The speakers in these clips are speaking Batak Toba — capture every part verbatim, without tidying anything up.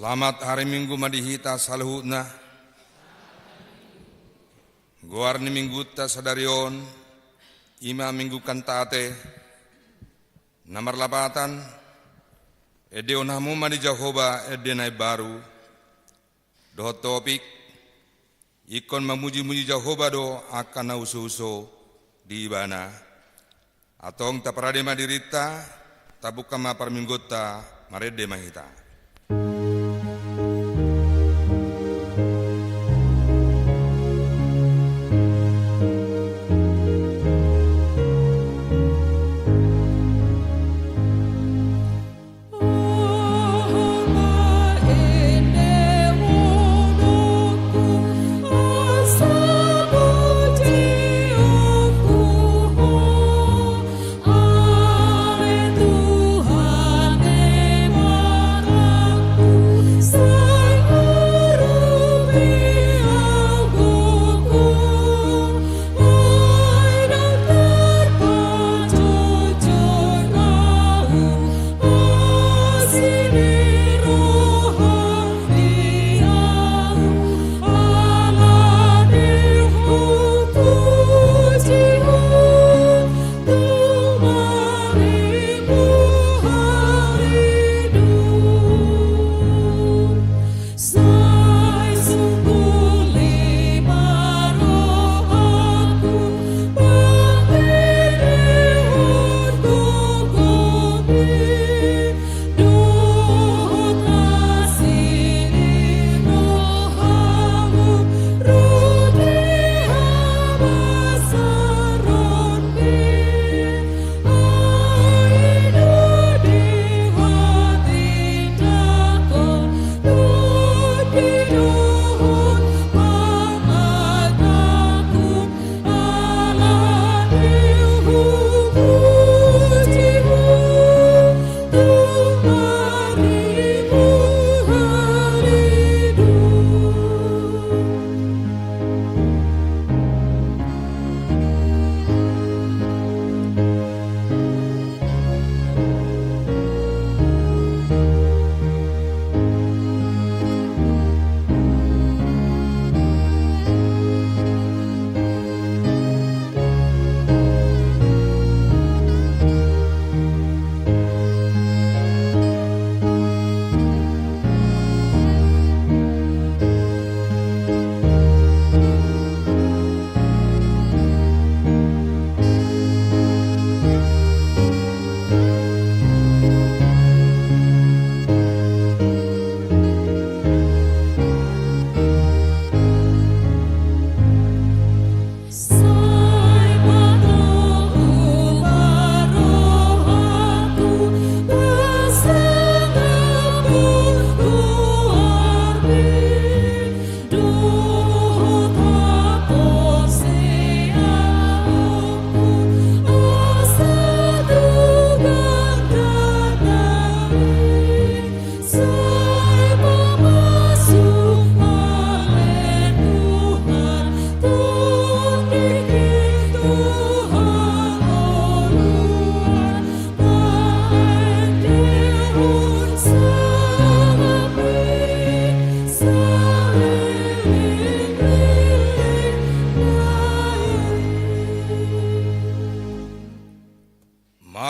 Selamat hari Minggu ma di hita saluhutna. Goar ni Minggunta sadari on, i ma Minggu Kantate, na marlapatan, Endehon hamu ma di Jahowa ende na imbaru. Dohot topik, ingkon mamuji-muji Jahowa do angka na uso-uso di Ibana. Antong taparade ma dirinta, tabuka ma parmingguonta, marende ma hita.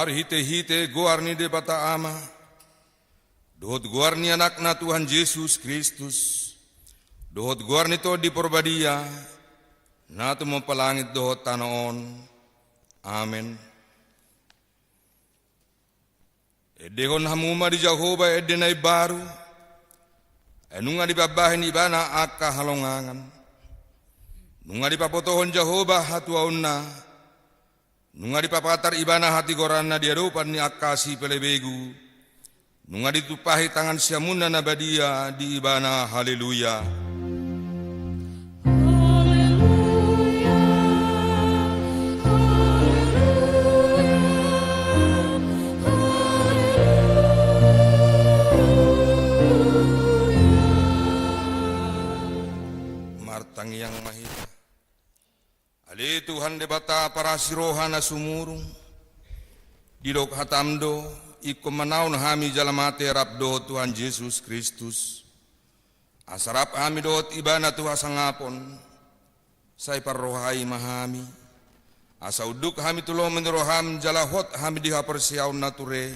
Marhite-hite goar ni Debata Ama, dohot goar ni Anakna Tuhan Jesus Kristus, dohot goar ni Tondi Porbadia, na tumompa langit dohot tano on. Amen. Endehon hamu ma di Jahowa ende na imbaru, ai nunga dipambahen Ibana angka halongangan. Nunga dipabotohon Jahowa hatuaonna, nunga dipapatar Ibana hatigoranna di adopan ni angka sipelebegu. Nunga ditumpahi tangan siamunna na badia di Ibana. Haleluya. Haleluya. Haleluya. Haleluya. Martangiang ma hita. Ale Tuhan Debata parasi roha na sumurung, didok hatam do, ingkon manaon hami jala mate rap dohot Tuhan Jesus Kristus. Asa rap hami dohot Ibana tu hasangapon, sai parrohai ma hami, asa unduk hami tu lomo ni roham jala hot hami di haporseaon na ture,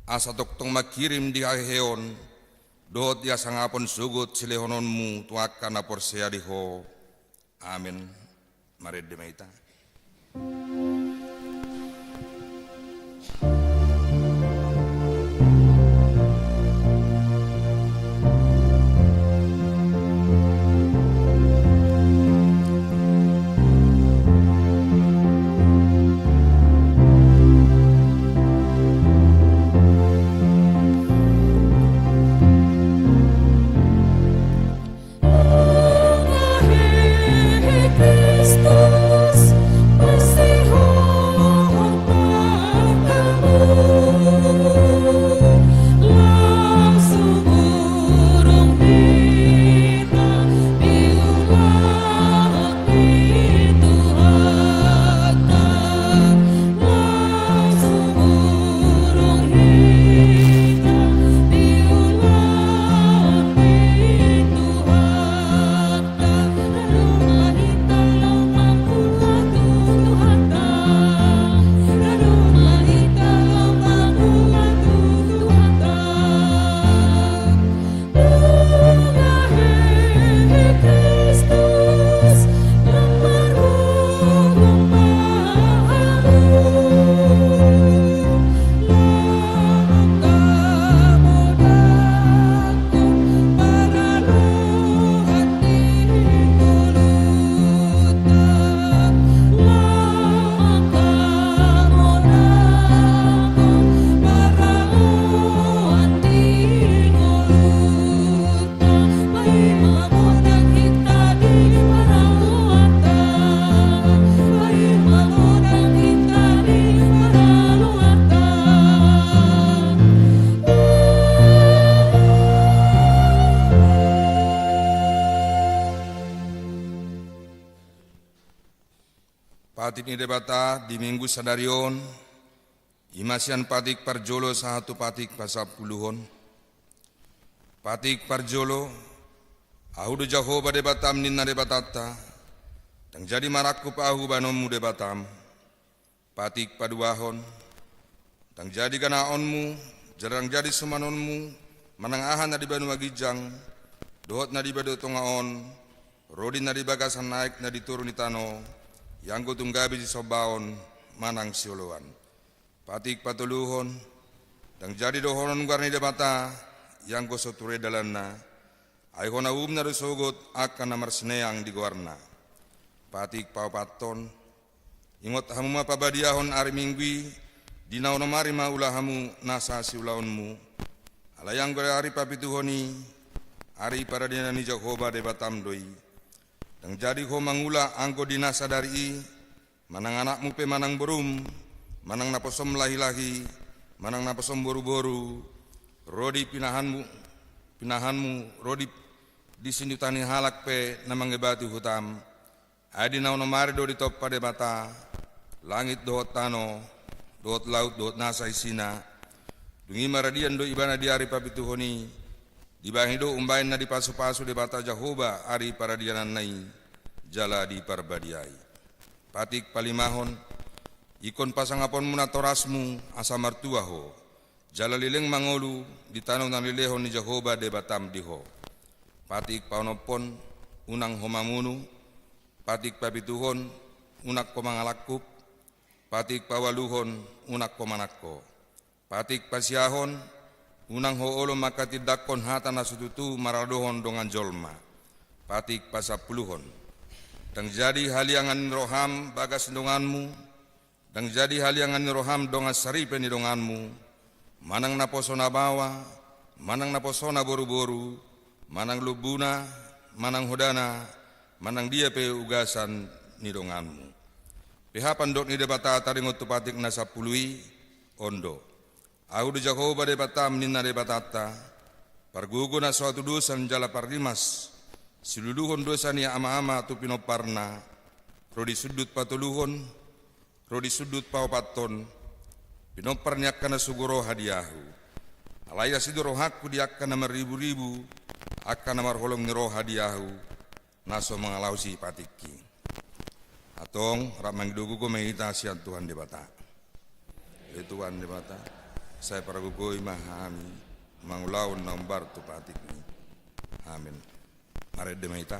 asa tongtong mangkirim di haheheon dohot di hasangapon sogot silehononmu tu angka na porsea di Ho. Amen. Marende ma hita. Patik ni Debata di Minggu sadari on, i ma sian patik parjolo sahat tu patik pasampuluhon. Patik parjolo, Ahu do Jahowa Debatam, ninna Debatanta, ndang jadi marangkup Ahu bahenonmu Debatam. Patik paduahon, ndang jadi ganaonmu, jala ndang jadi sumanonmu, manang aha na di banua ginjang, dohot na di banua tonga on, ro di na di bagasan aek na di toru ni tano, ianggo tung gabe sisombaon manang sioloan. Patik patoluhon, ndang jadi dohonon goar ni Debata, ianggo so ture dalanna, ai hona umumna do sogot angka na marsineang di goarna. Patik paopathon, ingot hamu ma pabadiahon ari Minggu i, di na onom ari ma ula hamu nasa siulaonmu. Alai anggo ari papituhon i, ari paradianan ni Jahowa Debatam do i. Ndang jadi ho mangula anggo di na sadari i, manang anakmu pe manang borum, manang naposom lahilahi, manang naposom boruboru, ro di pinahanmu, pinahanmu, ro di, di sinduta ni halak pe na mangebati hutam. Ai di na onom ari do ditompa Debata langit dohot tano, dohot laut dohot nasa isina. Dung i maradian do Ibana di ari papituhon i, dibahen do umbahen na dipasupasu Debata Jahowa ari paradiananna i, jala diparbadiai. Patik palimahon, ingkon pasangaponmu natorasmu asa martua ho, jala leleng mangolu di tano na nilehon ni Jahowa Debatam di ho. Patik paonomhon, unang ho mamunu. Patik papituhon, unang ho mangalangkup. Patik paualuhon, unang ho manangko. Patik pasiahon, unang ho olo mangkatindangkon hata na so tutu maradohon dongan jolma. Patik pasampuluhon, ndang jadi haliangan ni roham bagas ni donganmu, ndang jadi haliangan ni roham dongan saripe ni donganmu, manang naposo na baoa, manang naposona boruboru, manang lombuna, manang hodana, manang dia pe ugasan ni donganmu. Pe aha pandok ni Debata taringot tu patik na sampulu i? On do. Ahu do Jahowa Debatam, ninna Debatanta, pargogo na so hatudosan jala parrimas, siluluhon dosa ni amaama tu pinomparna, ro di sundut patoluhon, ro di sundut paopathon, pinompar ni angka na sogo roha di Ahu. Alai asi do rohangku di angka na marriburibu, angka na marholong ni roha di ahu, na so mangalaosi patikki. Antong, rap mangido gogo ma hita sian Tuhan Debata. Ale Tuhan Debata, sai pargogoi ma hami mangulahon na hombar tu patikmi. Amen. Marende ma hita.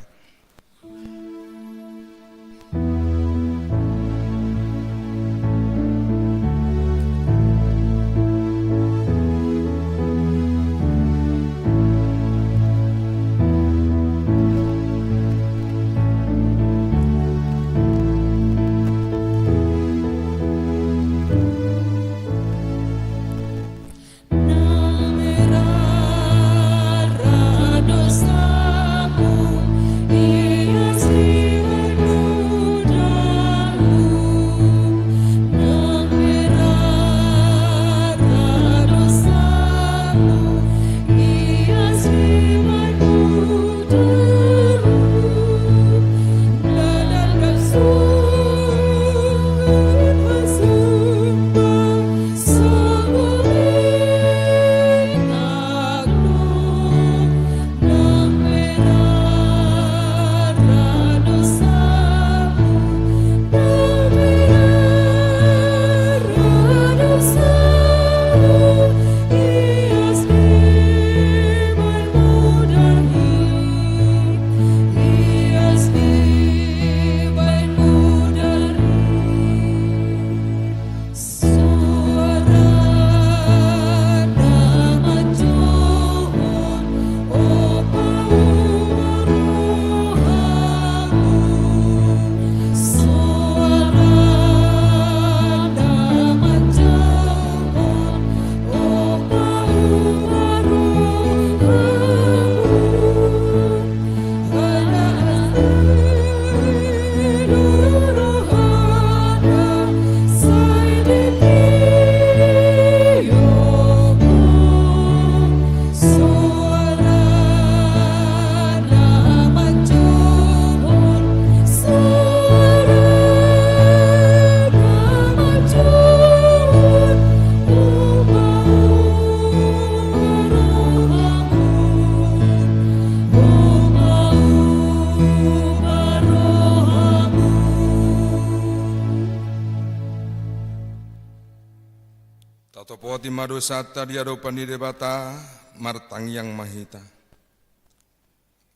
Tatopoti ma dosanta di adopan ni Debata, martangiang ma hita.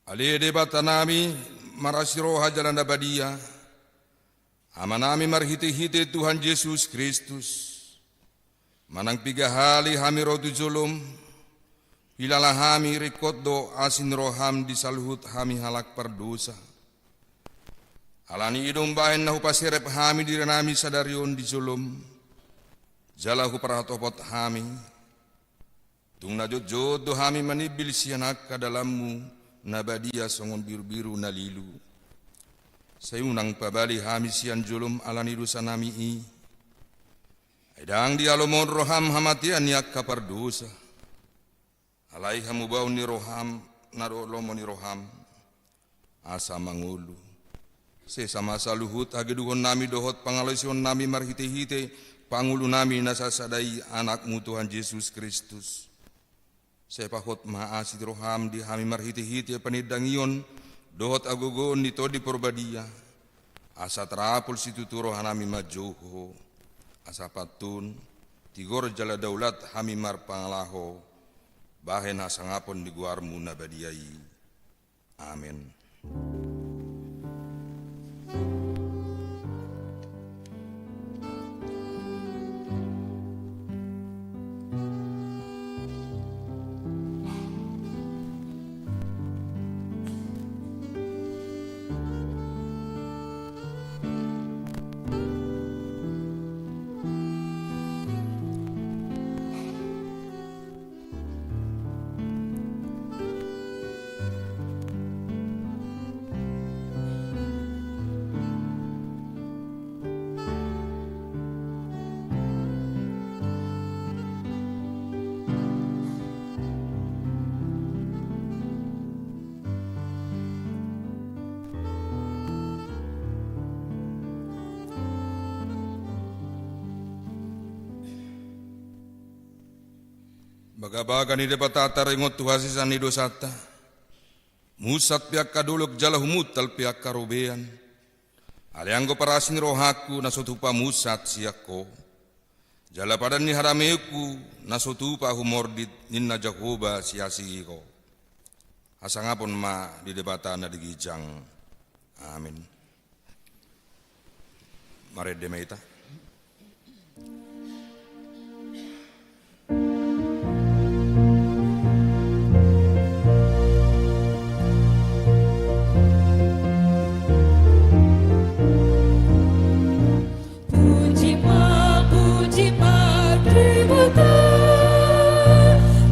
Ale Debatanami, marasi roha jala na badia, Amanami marhitehite Tuhan Jesus Kristus, manang piga hali hami ro tu jolom, huilala hami ringkot do asi ni roham di saluhut hami halak pardosa. Alani i do umbahen na hupaserep hami dirinami sadari on di jolom, jala huparhatopot hami. Tung na jotjot do hami manimbil sian angka dalanmu na badia songon birubiru na lilu. Sai unang pabali hami sian jolom alani dosanami i. Ai ndang dialomohon roham hamatean ni angka pardosa. Alai hamubaon ni roham, na dohot lomo ni roham, asa mangolu. Sesa ma saluhut hagedukonnami dohot pangalaosionnami marhitehite pangulunami na sasada i, Anakmu Tuhan Jesus Kristus. Sai pahot ma asi ni roham di hami marhitehite panindangion dohot hagogoon ni Tondi Porbadia, asa tarapul situtu rohanami manjou Ho, asa pantun, tigor jala daulat hami marpangalaho, bahen hasangapon ni goarmu na badia i. Amen. Bagabaga ni Debata taringot tu hasesaan ni dosanta, Musat pe angka dolok jala humuntal pe angka robean. Alai anggo parasi ni rohangku na so tupa musat sian Ho. Jala padan ni harameonku na so tupa humordit, ninna Jahowa siasi Ho. Hasangapon ma di Debata na di ginjang. Amin. Marende ma hita. Puji ma, puji ma Debata,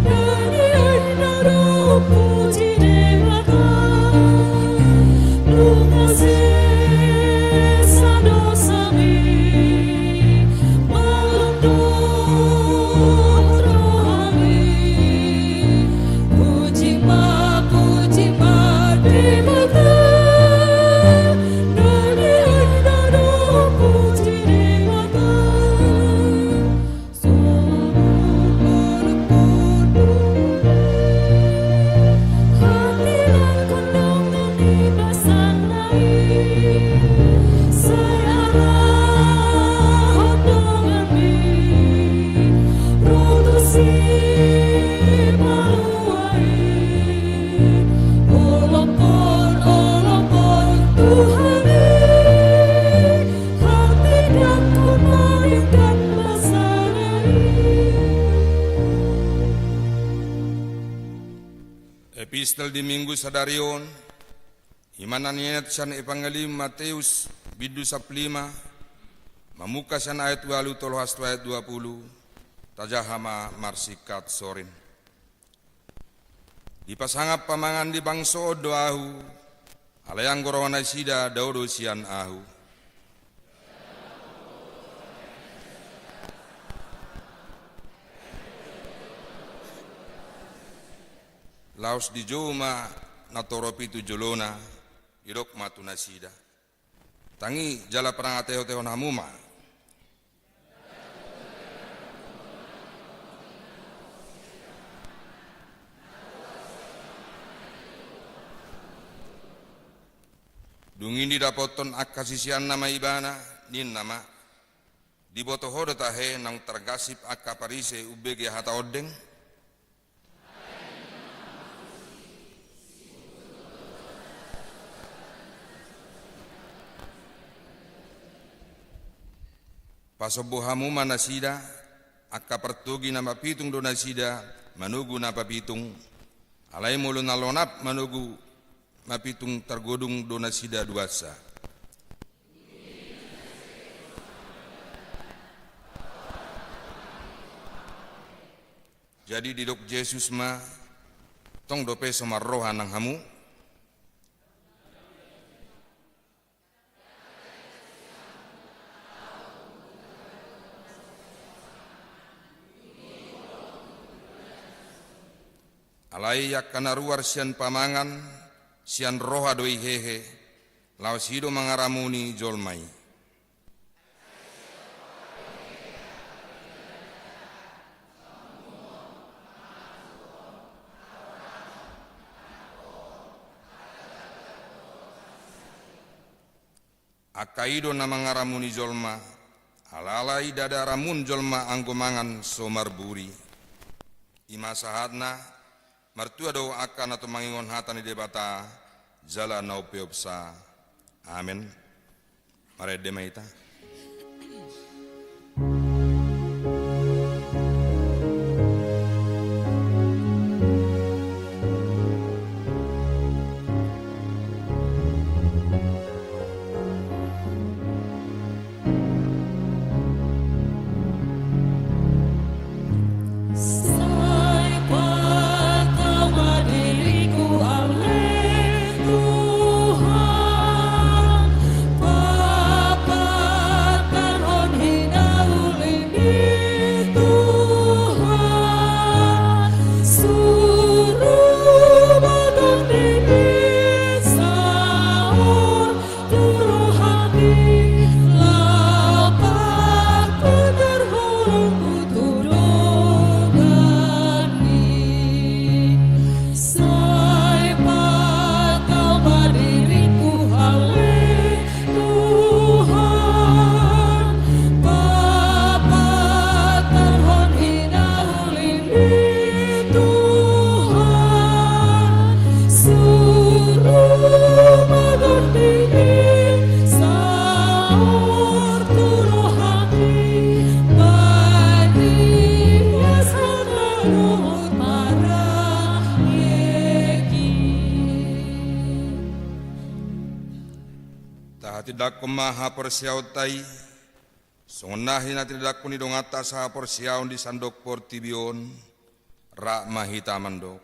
nang i na ro puji Debata, nunga sesa dosami, malum dohot rohami. Puji ma, puji ma Debata, nang i na ro puji Debata. Epistel di Minggu sadari on, i ma na niaet sian Evangelium Mateus bindu sampulu lima, mamungka sian ayat ualu tolhas tu ayat dua pulu, tajaha ma marsingkat sorin. Dipasangap pamangan di bangso on do Ahu, alai anggo roha nasida dao do sian Ahu. Laos dijou ma natorop i tu jolona, didok ma tu nasida: Tangi jala parangatehotehon hamu ma. Dung i didapothon angka siseanna ma Ibana, ninna ma: Diboto Ho do tahe naung targasip angka Parise umbege hata ondeng? Pasombu hamu ma nasida, angka partogi na mapitung do nasida manogu na papitung, alai molo na lonap manogu mapitung targodung do nasida duansa. Jadi didok Jesus ma: Tong dope so marroha nang hamu? Alai angka na ruar sian pamangan, sian roha do i hehe, laos i do mangaramuni jolma i. Angka i do na mangaramuni jolma, alai ndada ramun jolma anggo mangan so marburi. I ma sahatna. Martua do angka na tumangingon hata ni Debata jala na umpeopsa. Amen. Marende ma hita. Tandahon ma haporseaonta i, songon na hinatindangkon ni donganta sahaporseaon di sandok portibi on, rap ma hita mandok: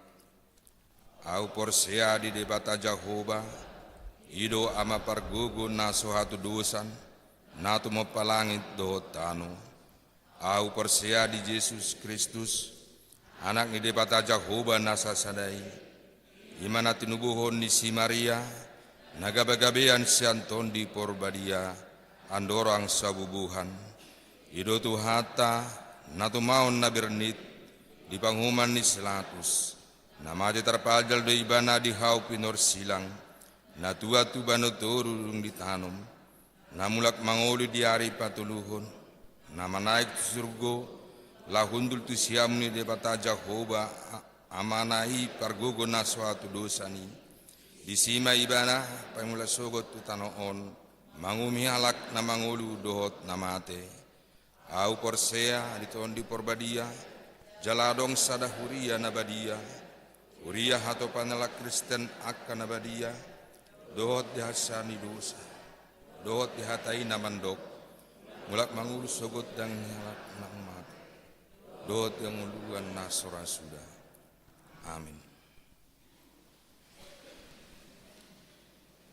Ahu porsea di Debata Jahowa, i do Ama pargogo na so hatudosan, na tumompa langit dohot tano. Ahu porsea di Jesus Kristus, Anak ni Debata Jahowa na sasada i, i ma na tinubuhon ni si Maria, na gabegabean sian Tondi Porbadia, andorang so bubuhan. I do Tuhanta, na tumaon na bernit, di panguhuman ni si Pilatus, na mate tarpajal do ibana di hau pinorsilang, na tuat tu banua toru dung ditanom, na mulak mangolu di ari patoluhon, na manaek tu surgo, laho hundul tu siamun ni Debata Jahowa, A-, Amana i pargogo na so hatudosan i. Disi ma ibana paimula sogot tu tano on, manguhumi halak na mangolu dohot na mate. Ahu porsea di Tondi Porbadia, jala adong sada huria na badia, huria hatopan halak Kristen angka na badia, dohot di hasesaan ni dosa, dohot di hata i na mandok: Mulak mangolu sogot dang ni halak na mate, dohot di hangoluan na so ra suda. Amin.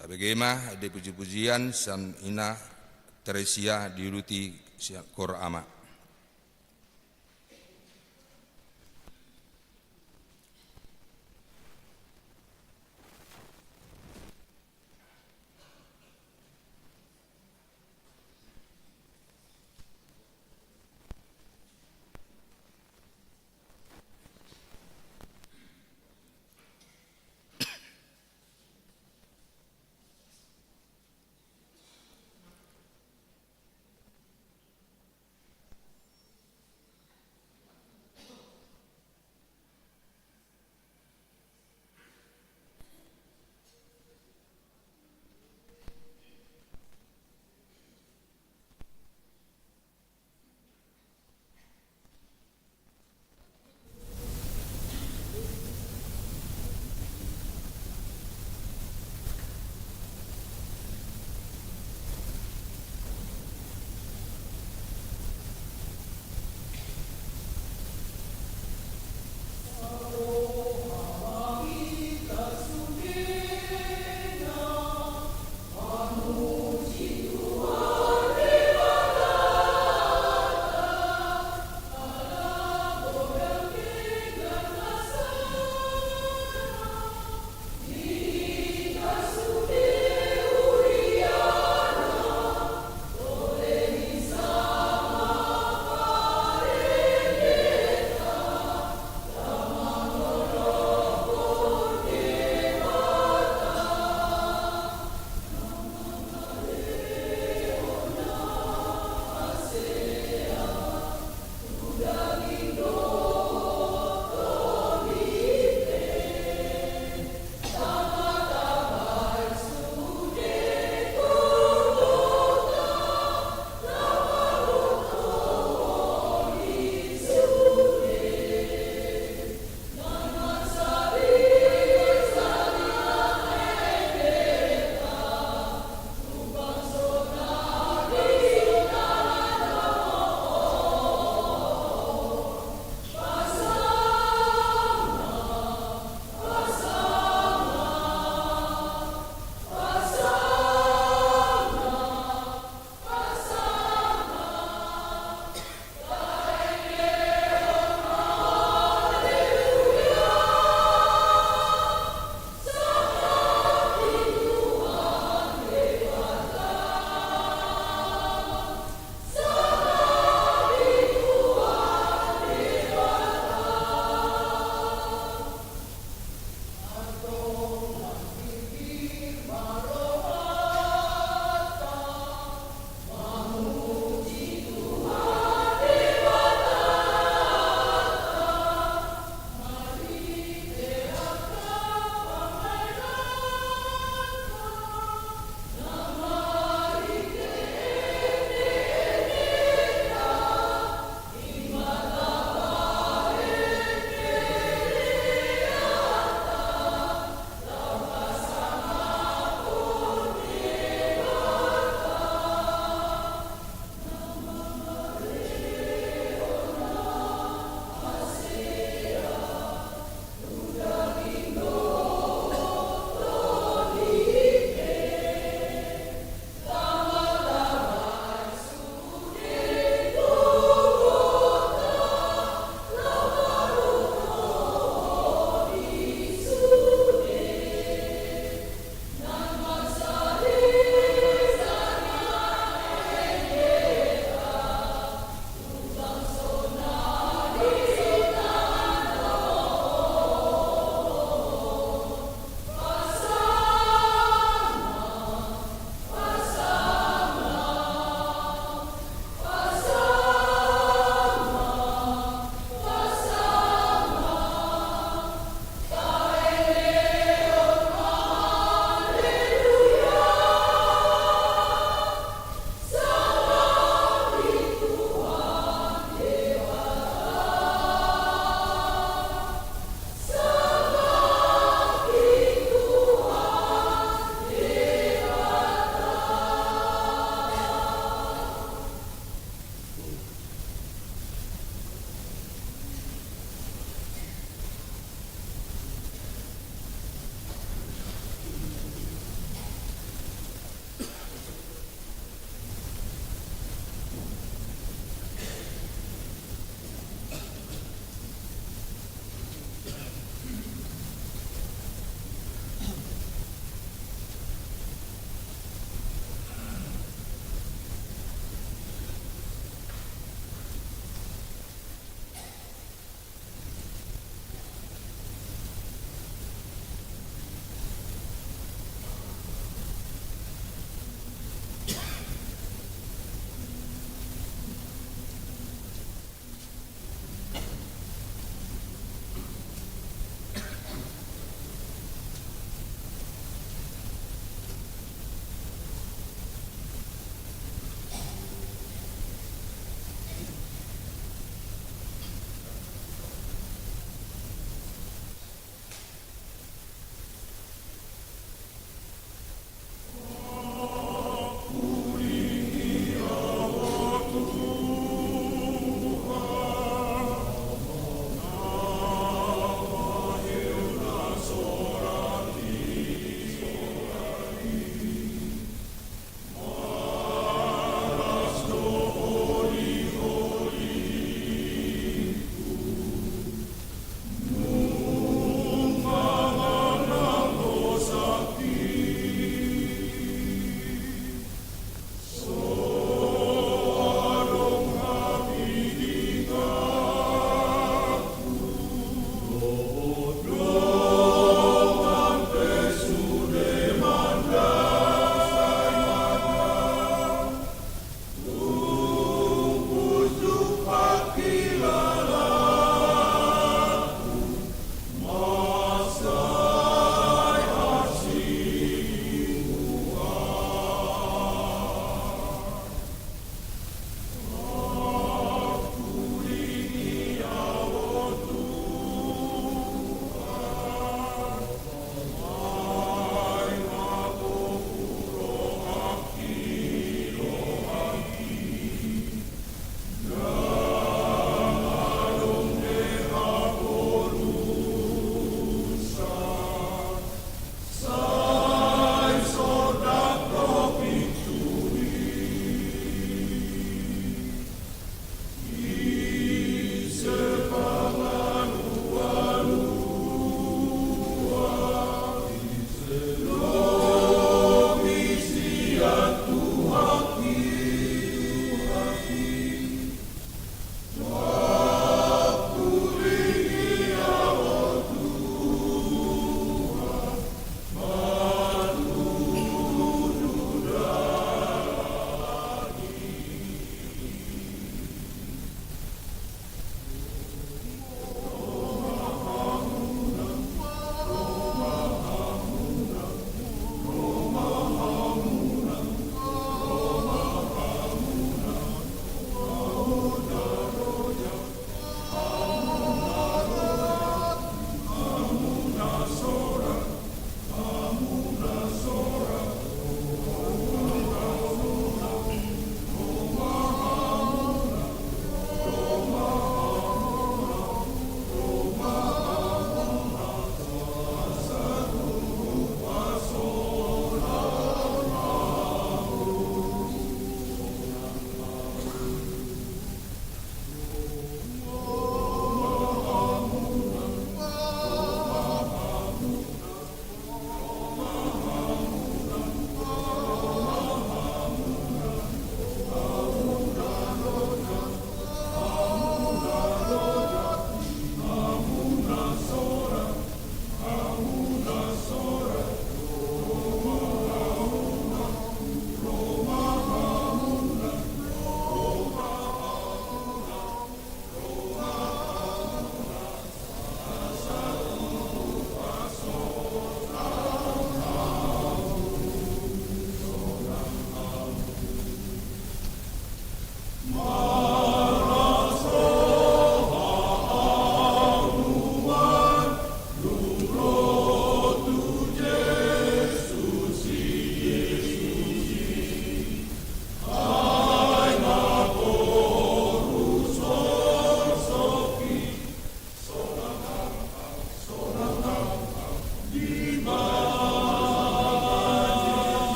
Tabege ma ende pujipujian sian Ina Teresia diuduti sian Kor Ama.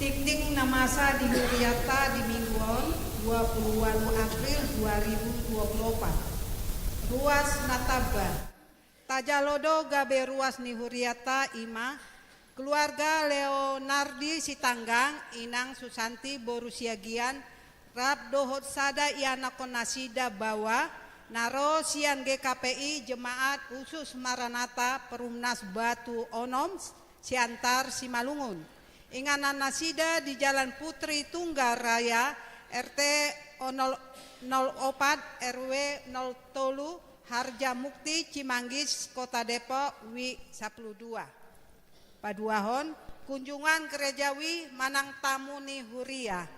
Tingting na masa di huriata di minggu on, dua puluh walu April dua ribu dua puluh opat. Ruas na tamba. Tajalo do gabe ruas ni huriata, i ma keluarga Leonardi Sitanggang, inang Susanti boru Siagian, rap dohot sada ianakhon nasida baoa, na ro sian G K P I Jemaat Khusus Maranatha Perumnas Batu Onom, Siantar, Simalungun. Inganan nasida di Jalan Putri Tunggal Raya, R T nol opat, R W nol tolu, Harjamukti, Cimanggis, Kota Depok, WIB sampulu dua. Paduahon, kunjungan gerejawi manang tamu ni huria.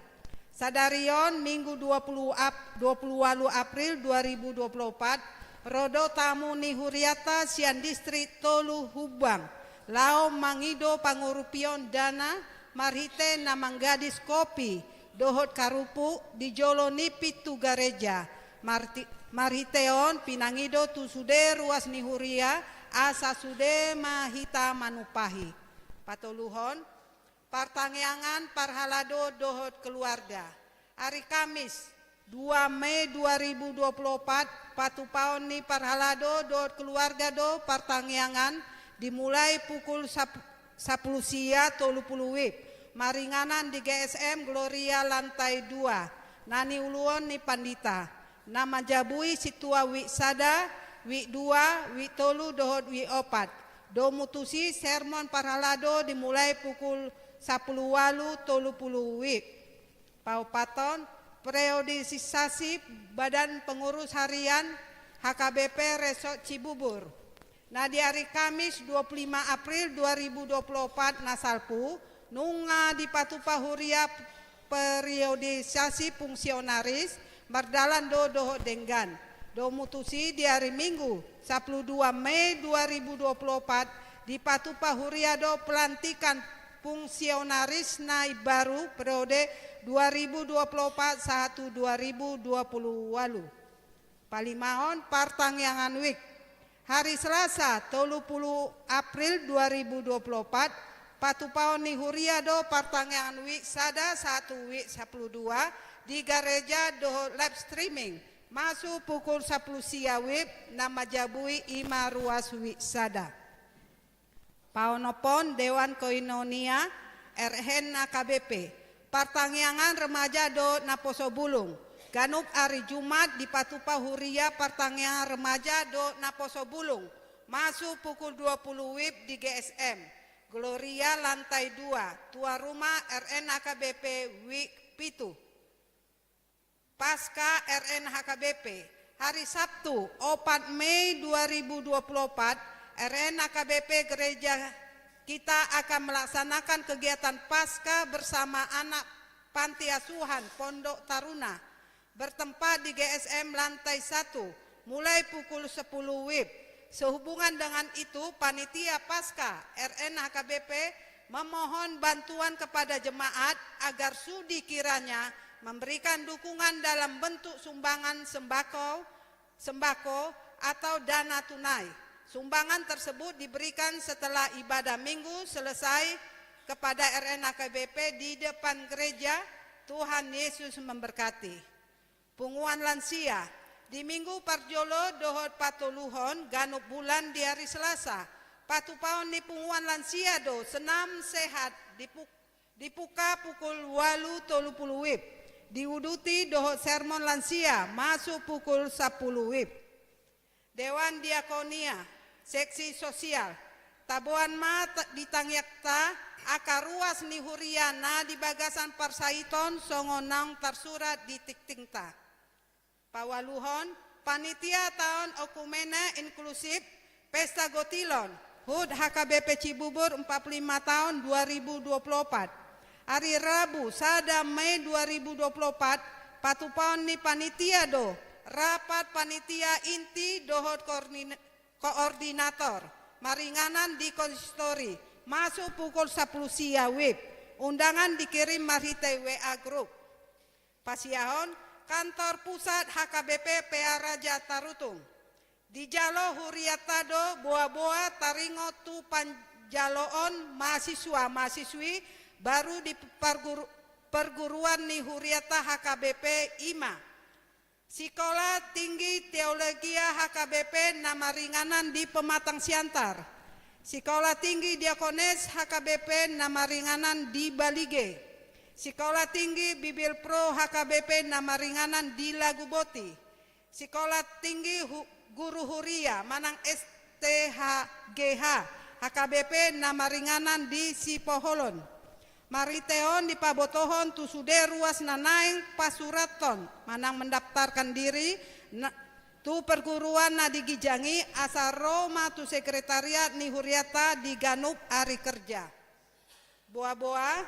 Sadari on, Minggu dua puluh Ap-, dua puluh walu April dua ribu dua puluh opat, ro do tamu ni huriata sian distrik tolu Humbang, laho mangido pangurupion dana marhite na manggadis kopi dohot karupuk di jolo ni pintu gareja. Marti-, marhite on pinangido tu sude ruas ni huria, asa sude ma hita manumpahi. Patoluhon, partangiangan parhalado dohot keluarga. Ari Kamis, dua Mei dua ribu dua puluh opat, patupaon ni parhalado dohot keluarga do partangiangan, dimulai pukul sap-, sampulu sia tolu puluh WIB, maringanan di G S M Gloria lantai dua, na niuluon ni pandita, na manjabui sintua WIB sada, WIB dua, WIB tolu dohot WIB opat. Domu tusi sermon parhalado dimulai pukul sampulu walu tolu puluh WIB. Paopathon, periodisasi Badan Pengurus Harian H K B P Resort Cibubur. Na di ari Kamis dua puluh lima April dua ribu dua puluh opat na salpu, nunga dipatupa huria periodisasi fungsionaris, mardalan do dohot denggan. Domu tusi di ari Minggu, sampulu dua Mei dua ribu dua puluh opat, dipatupa huria do pelantikan fungsionaris na imbaru periode dua ribu dua puluh opat sahat tu dua ribu dua puluh walu. Palimahon, partangiangan WIB. Hari Selasa, tolu puluh April dua ribu dua puluh opat, patupaon ni huria do partangiangan WIB sada sahat tu WIB sampulu dua di gareja dohot live streaming, masuk pukul sampulu sia WIB, na manjabui i ma ruas WIB sada. Paonomhon, Dewan Koinonia R N H K B P, partangiangan remaja dohot naposo bulung. Ganup ari Jumat dipatupa huria partangiangan remaja dohot naposo bulung, masuk pukul dua puluh WIB di G S M Gloria lantai dua, tuan rumah R N H K B P WIB pitu. Paskah R N H K B P. Hari Sabtu, opat Mei dua ribu dua puluh opat, R N H K B P Gereja Kita akan melaksanakan kegiatan Paskah bersama anak panti asuhan Pondok Taruna, bertempat di G S M lantai satu, mulai pukul sepuluh WIB. Sehubungan dengan itu, panitia Paskah R N H K B P Memohon bantuan kepada jemaat agar sudi kiranya memberikan dukungan dalam bentuk sumbangan sembako, sembako atau dana tunai. Sumbangan tersebut diberikan setelah ibadah minggu selesai kepada R N H K B P di depan gereja. Tuhan Yesus memberkati. Punguan lansia. Di minggu parjolo dohot patoluhon ganup bulan di ari Selasa, patupaon ni punguan lansia do senam sehat dipu-, dibuka pukul ualu tolu pulu WIB, diuduti dohot sermon lansia masuk pukul sampulu WIB. Dewan Diakonia, seksi sosial. Taboan ma ta-, di tangiangta angka ruas ni huria na di bagasan parsaiton songon naung tarsurat di tingtingta. Paualuhon, panitia taon oikumene inklusif, pesta gotilon, HUT H K B P Cibubur empat puluh lima taon dua ribu dua puluh opat. Ari Rabu, sada Mei dua ribu dua puluh opat, patupaon ni panitia do rapat panitia inti dohot koordin-, koordinator, maringanan di konsistori, masuk pukul sampulu sia WIB, undangan dikirim marhite WA grup. Pasiahon, kantor pusat H K B P Pearaja Tarutung. Dijalo huriata do boa-boa taringot tu panjaloon mahasiswa-mahasiswi baru di parguru-, perguruan ni huriata H K B P, i ma Sikola Tinggi Teologia H K B P na maringanan di Pematang Siantar, Sikola Tinggi Diakones H K B P na maringanan di Balige, Sikola Tinggi Bibil Pro H K B P na maringanan di Laguboti, Sikola Tinggi Hu-, Guru Huria manang S T H G H H K B P na maringanan di Sipoholon. Marhite on dipabotohon tu sude ruas na naeng pasurathon manang mendaftarkan diri na, tu perguruan na di ginjang i asa ro ma tu sekretariat ni huriata di ganup ari kerja. Boa-boa,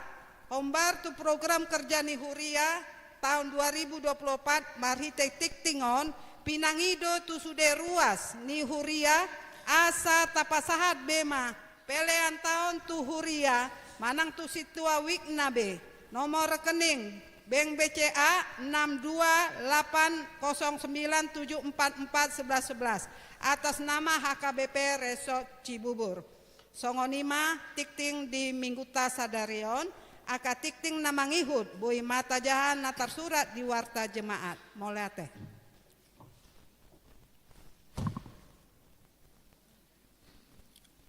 hombar tu program kerja ni huria taon dua ribu dua puluh opat marhite tingting on, pinangido tu sude ruas ni huria asa tapasahat be ma pelean taon tu huria manang tu sintua wikna be. Nomor rekening Bank B C A enam dua delapan kosong sembilan tujuh empat empat sebelas sebelas, atas nama H K B P Resort Cibubur. Songon i ma tingting di mingguta sadari on. Angka tingting na mangihut boi ma tajaha na tarsurat di Warta Jemaat. Mauliate.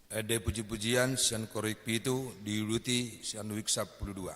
Ende puji-pujian sian korek pitu diuduti sian wik sampulu dua.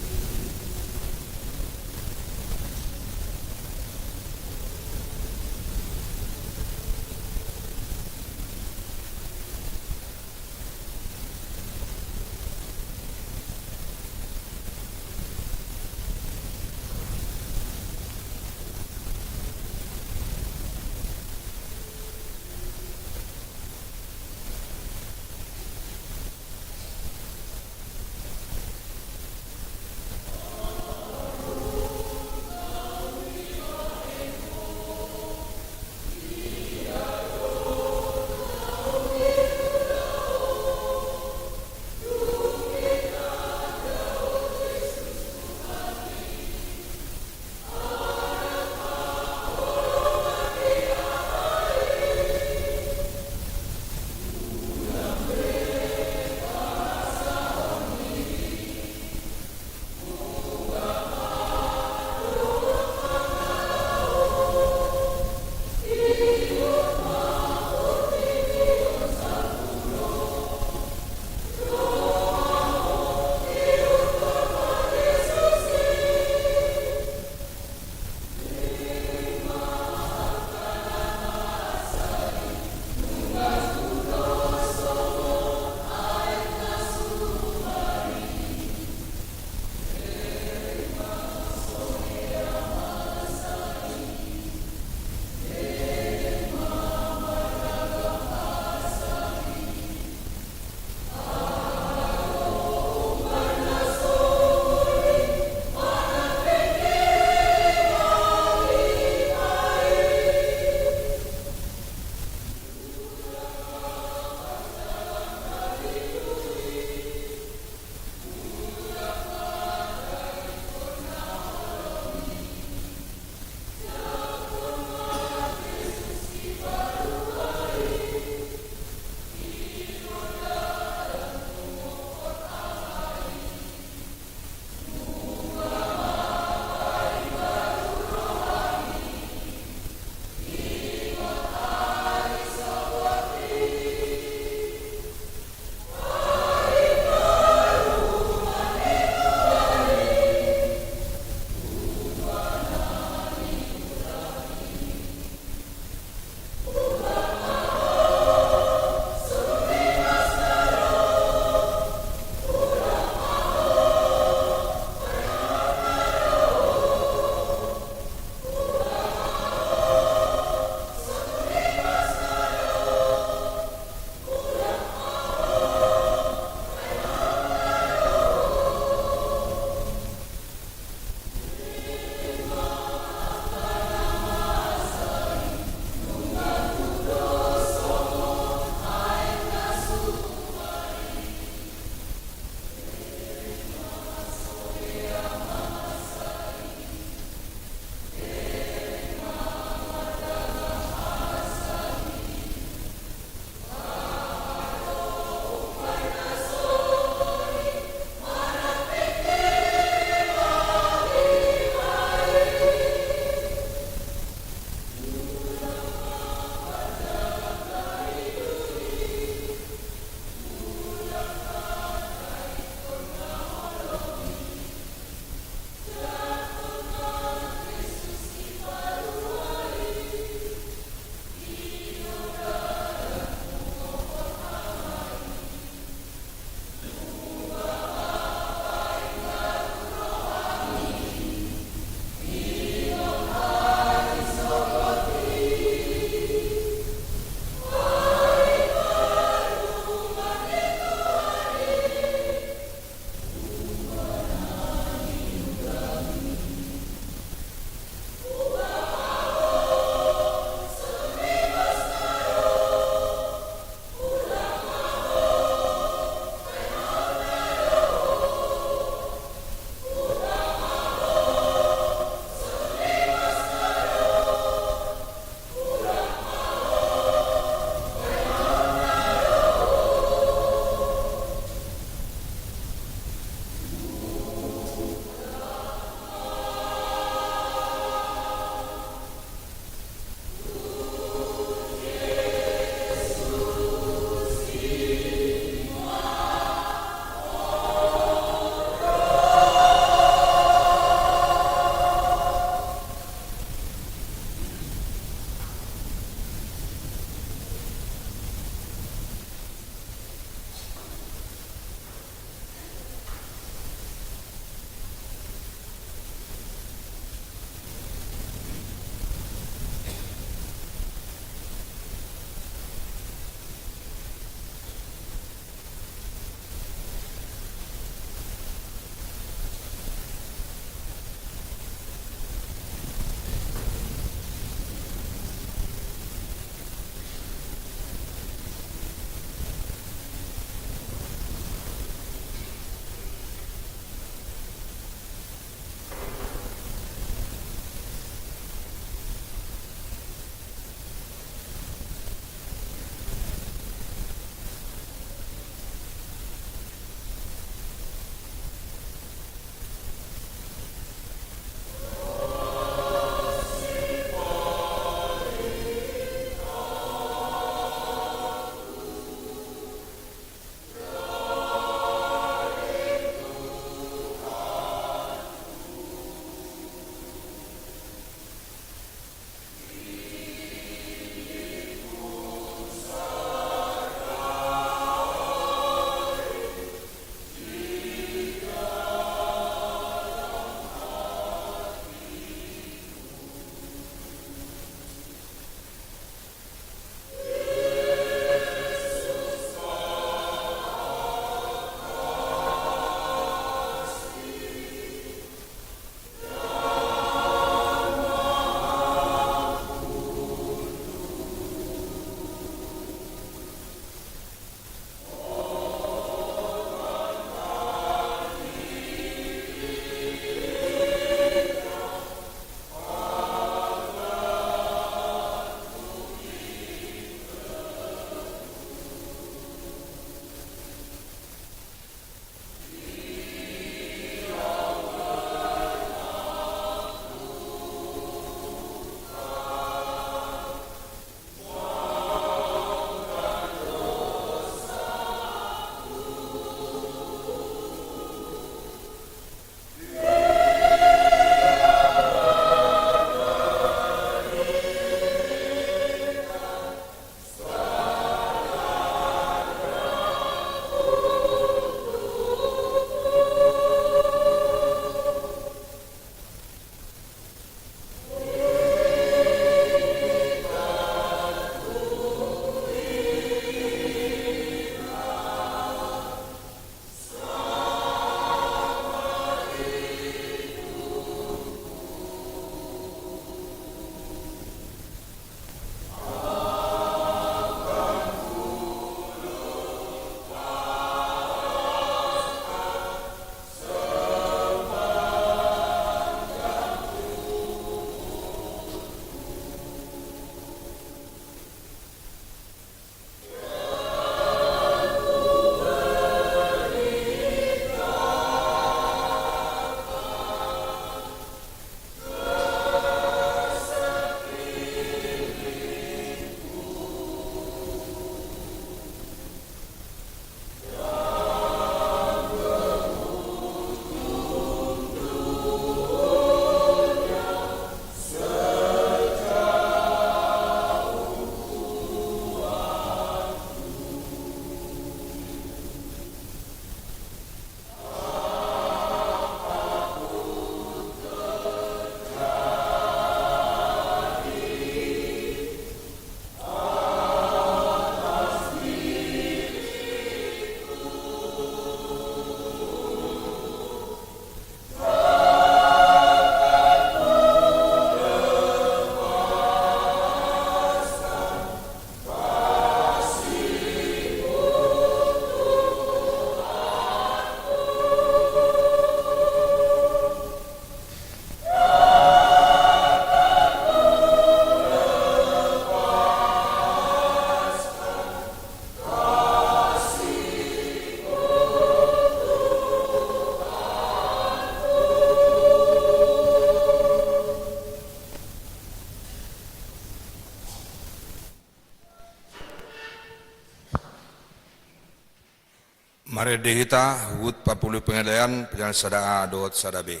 Marende hita huhut parpulu pangalean, pilihan sada A dohot sada B.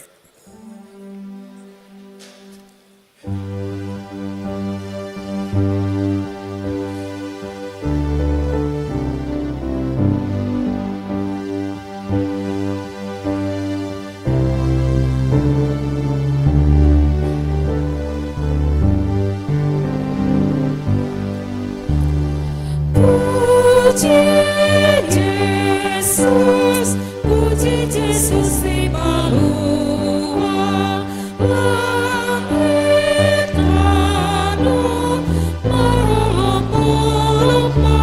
Puji Jesus, puji Jesus di palua, langit tano marolopolop ma.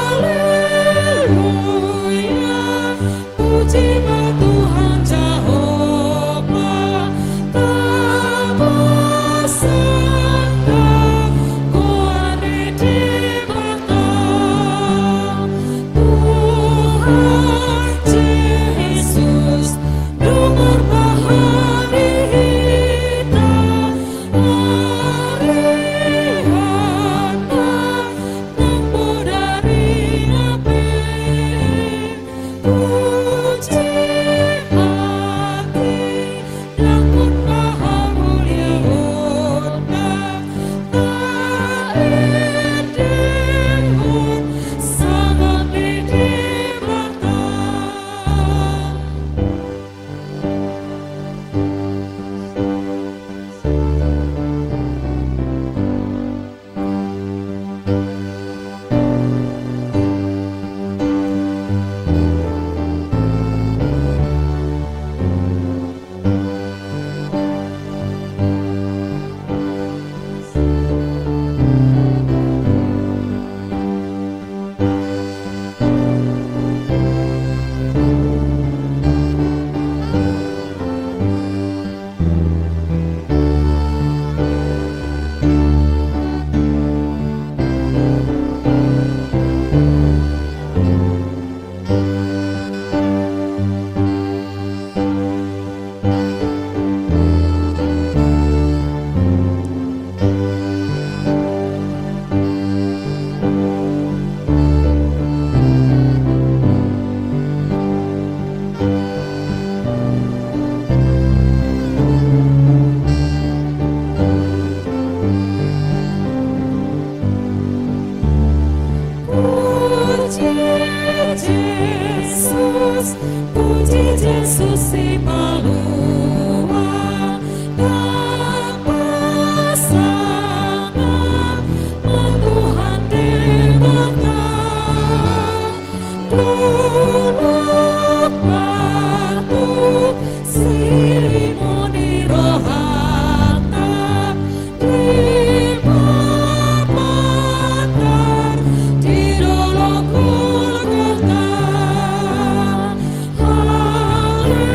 Haleluya. Puji ma Tuhan Jahowa, tapasangka goar ni Debata. Tuhan Jesus, do marbahen hita, ari hata nang bodari na pe. Puji hati, langkun ma hamuliaonna, taendehon sangap ni Debata. Puji Jesus, puji Jesus di palua, tapasangap ma Tuhan Debata. Dolok batu silimon ni rohanta, dipapatar di dolok Golgota. Haleluya.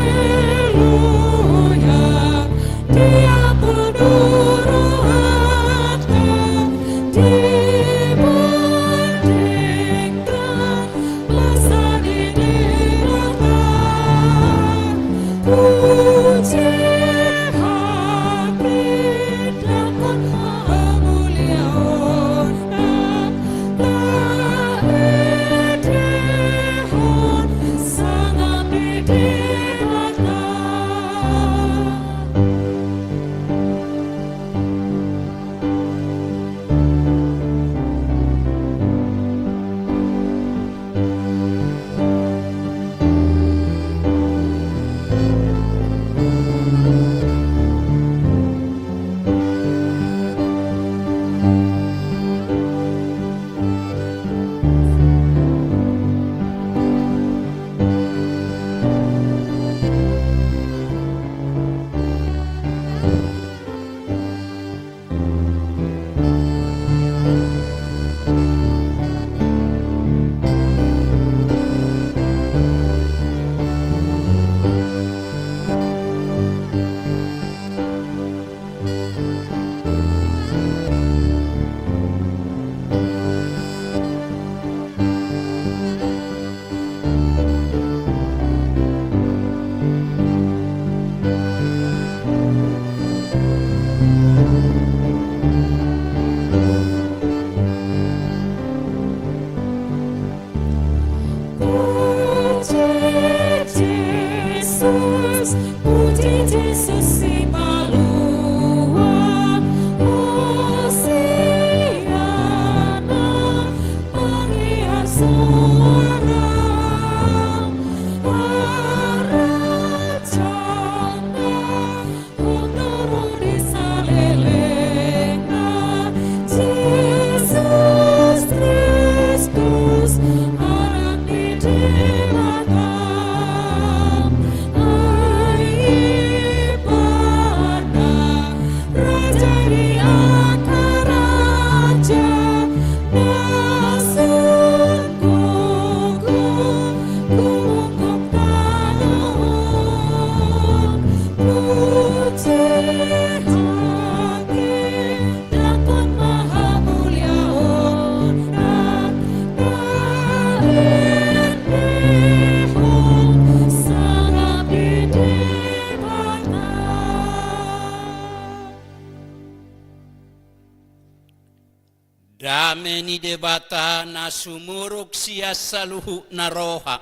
Debata na sumurung sian saluhutna roha,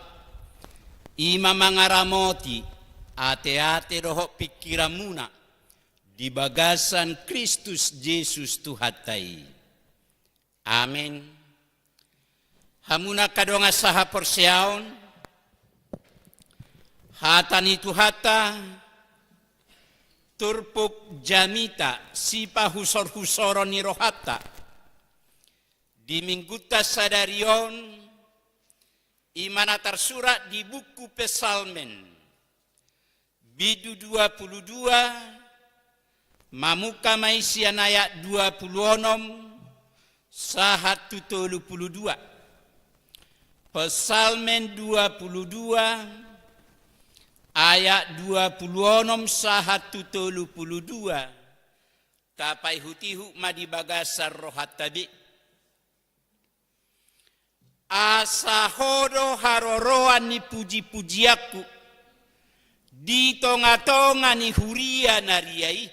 i ma mangaramoti ateate dohot pingkiranmuna di bagasan Kristus Jesus Tuhanta i. Amen. Hamu angka dongan sahaporseaon, hata ni Tuhanta, turpuk jamita, sipahusorhusoron ni rohanta di Minggunta sadari on, i ma na tarsurat di buku Psalmen, bindu dua pulu dua, mamungka ma i sian ayat dua pulu onom sahat tu tolu pulu dua. Psalmen dua pulu dua, ayat dua pulu onom sahat tu tolu pulu dua. Tapaihutihut ma di bagasan rohanta be. Asa Ho do haroroan ni pujipujianku di tongatonga ni huria na ria i.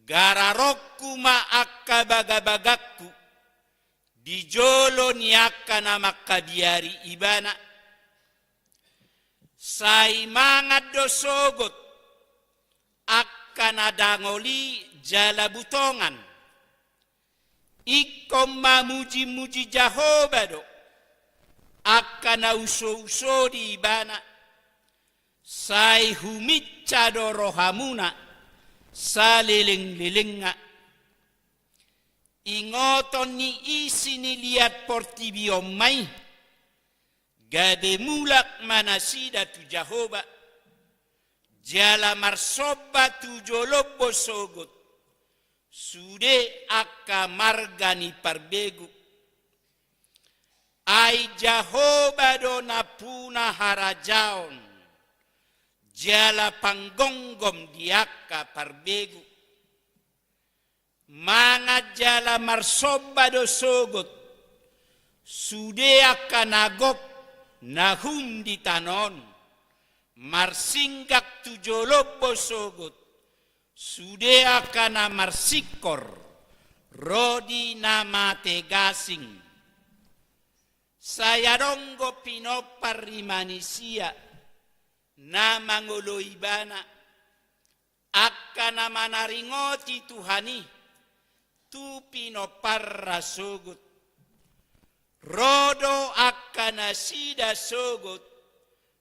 Gararonku ma angka bagabagangku di jolo ni angka na mangkabiari Ibana. Sai mangan do sogot angka na dangol i jala butongan. Ingkon mamujimuji Jahowa do angka na usouso di Ibana. Sai huminsa do rohamuna salelenglelengna. Ingoton ni isi ni liat portibi on ma i, gabe mulak ma nasida tu Jahowa, jala marsomba tu jolombo sogot sude angka marga ni parbegu. Ai Jahowa do nampuna harajaon jala panggonggom di angka parbegu. Mangan jala marsomba do sogot sude angka na gok na hun di tano on, marsinggak tu jolombo sogot sude angka na marsingkor ro di na mate gasing. Sai adong do pinompar ni manisia na mangoloi Ibana, angka na manaringoti Tuhan i tu pinomparna sogot. Ro do angka nasida sogot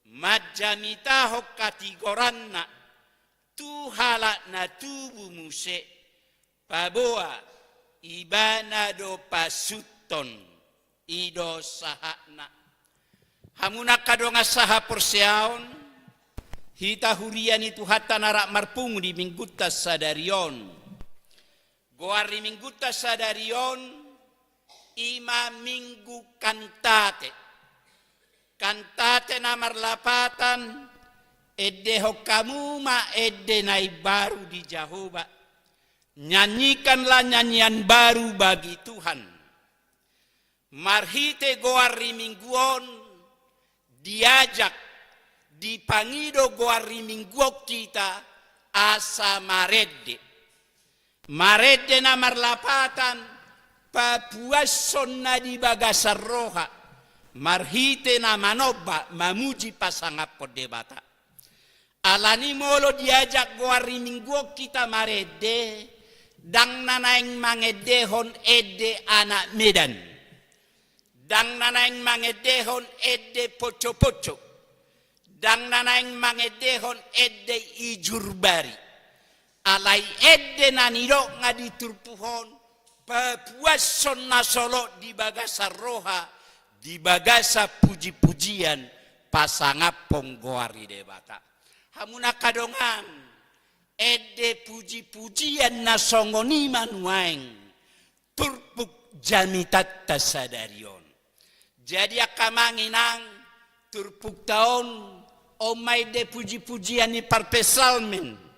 manjamitahon hatigoranna tu halak na tubu muse, paboa Ibana do pasuthon, i do sahatna. Hamu angka dongan sahaporseaon, hita huria ni Tuhanta na rap marpungu di Minggunta sadari on. Goar ni Minggunta sadari on, i ma Minggu Kantate. Kantate na marlapatan, endehon hamu ma ende na imbaru di Jahowa. Nyanyikanlah nyanyian baru bagi Tuhan. Marhite goar ni Minggu on, diajak, dipangido goar ni Minggu on hita asa marende. Marende na marlapatan, papuashon na di bagasan roha, marhite na manomba, mamuji, pasangaphon Debata. Alani molo diajak goar ni Minggu on hita marende, ndang na naeng mangendehon ende anak Medan. Ndang na naeng mangendehon ende poncoponco. Ndang na naeng mangendehon ende ijurbari. Alai ende na nidokna di turpuk on, papuashon na solot di bagasan roha, di bagasan pujipujian, pasangaphon goar ni Debata. Hamu angka dongan, ende pujipujian na songon i ma nuaeng turpuk jamitanta sadari on. Jadi angka amang inang, turpukta on, on ma ende pujipujian ni parpsalmen,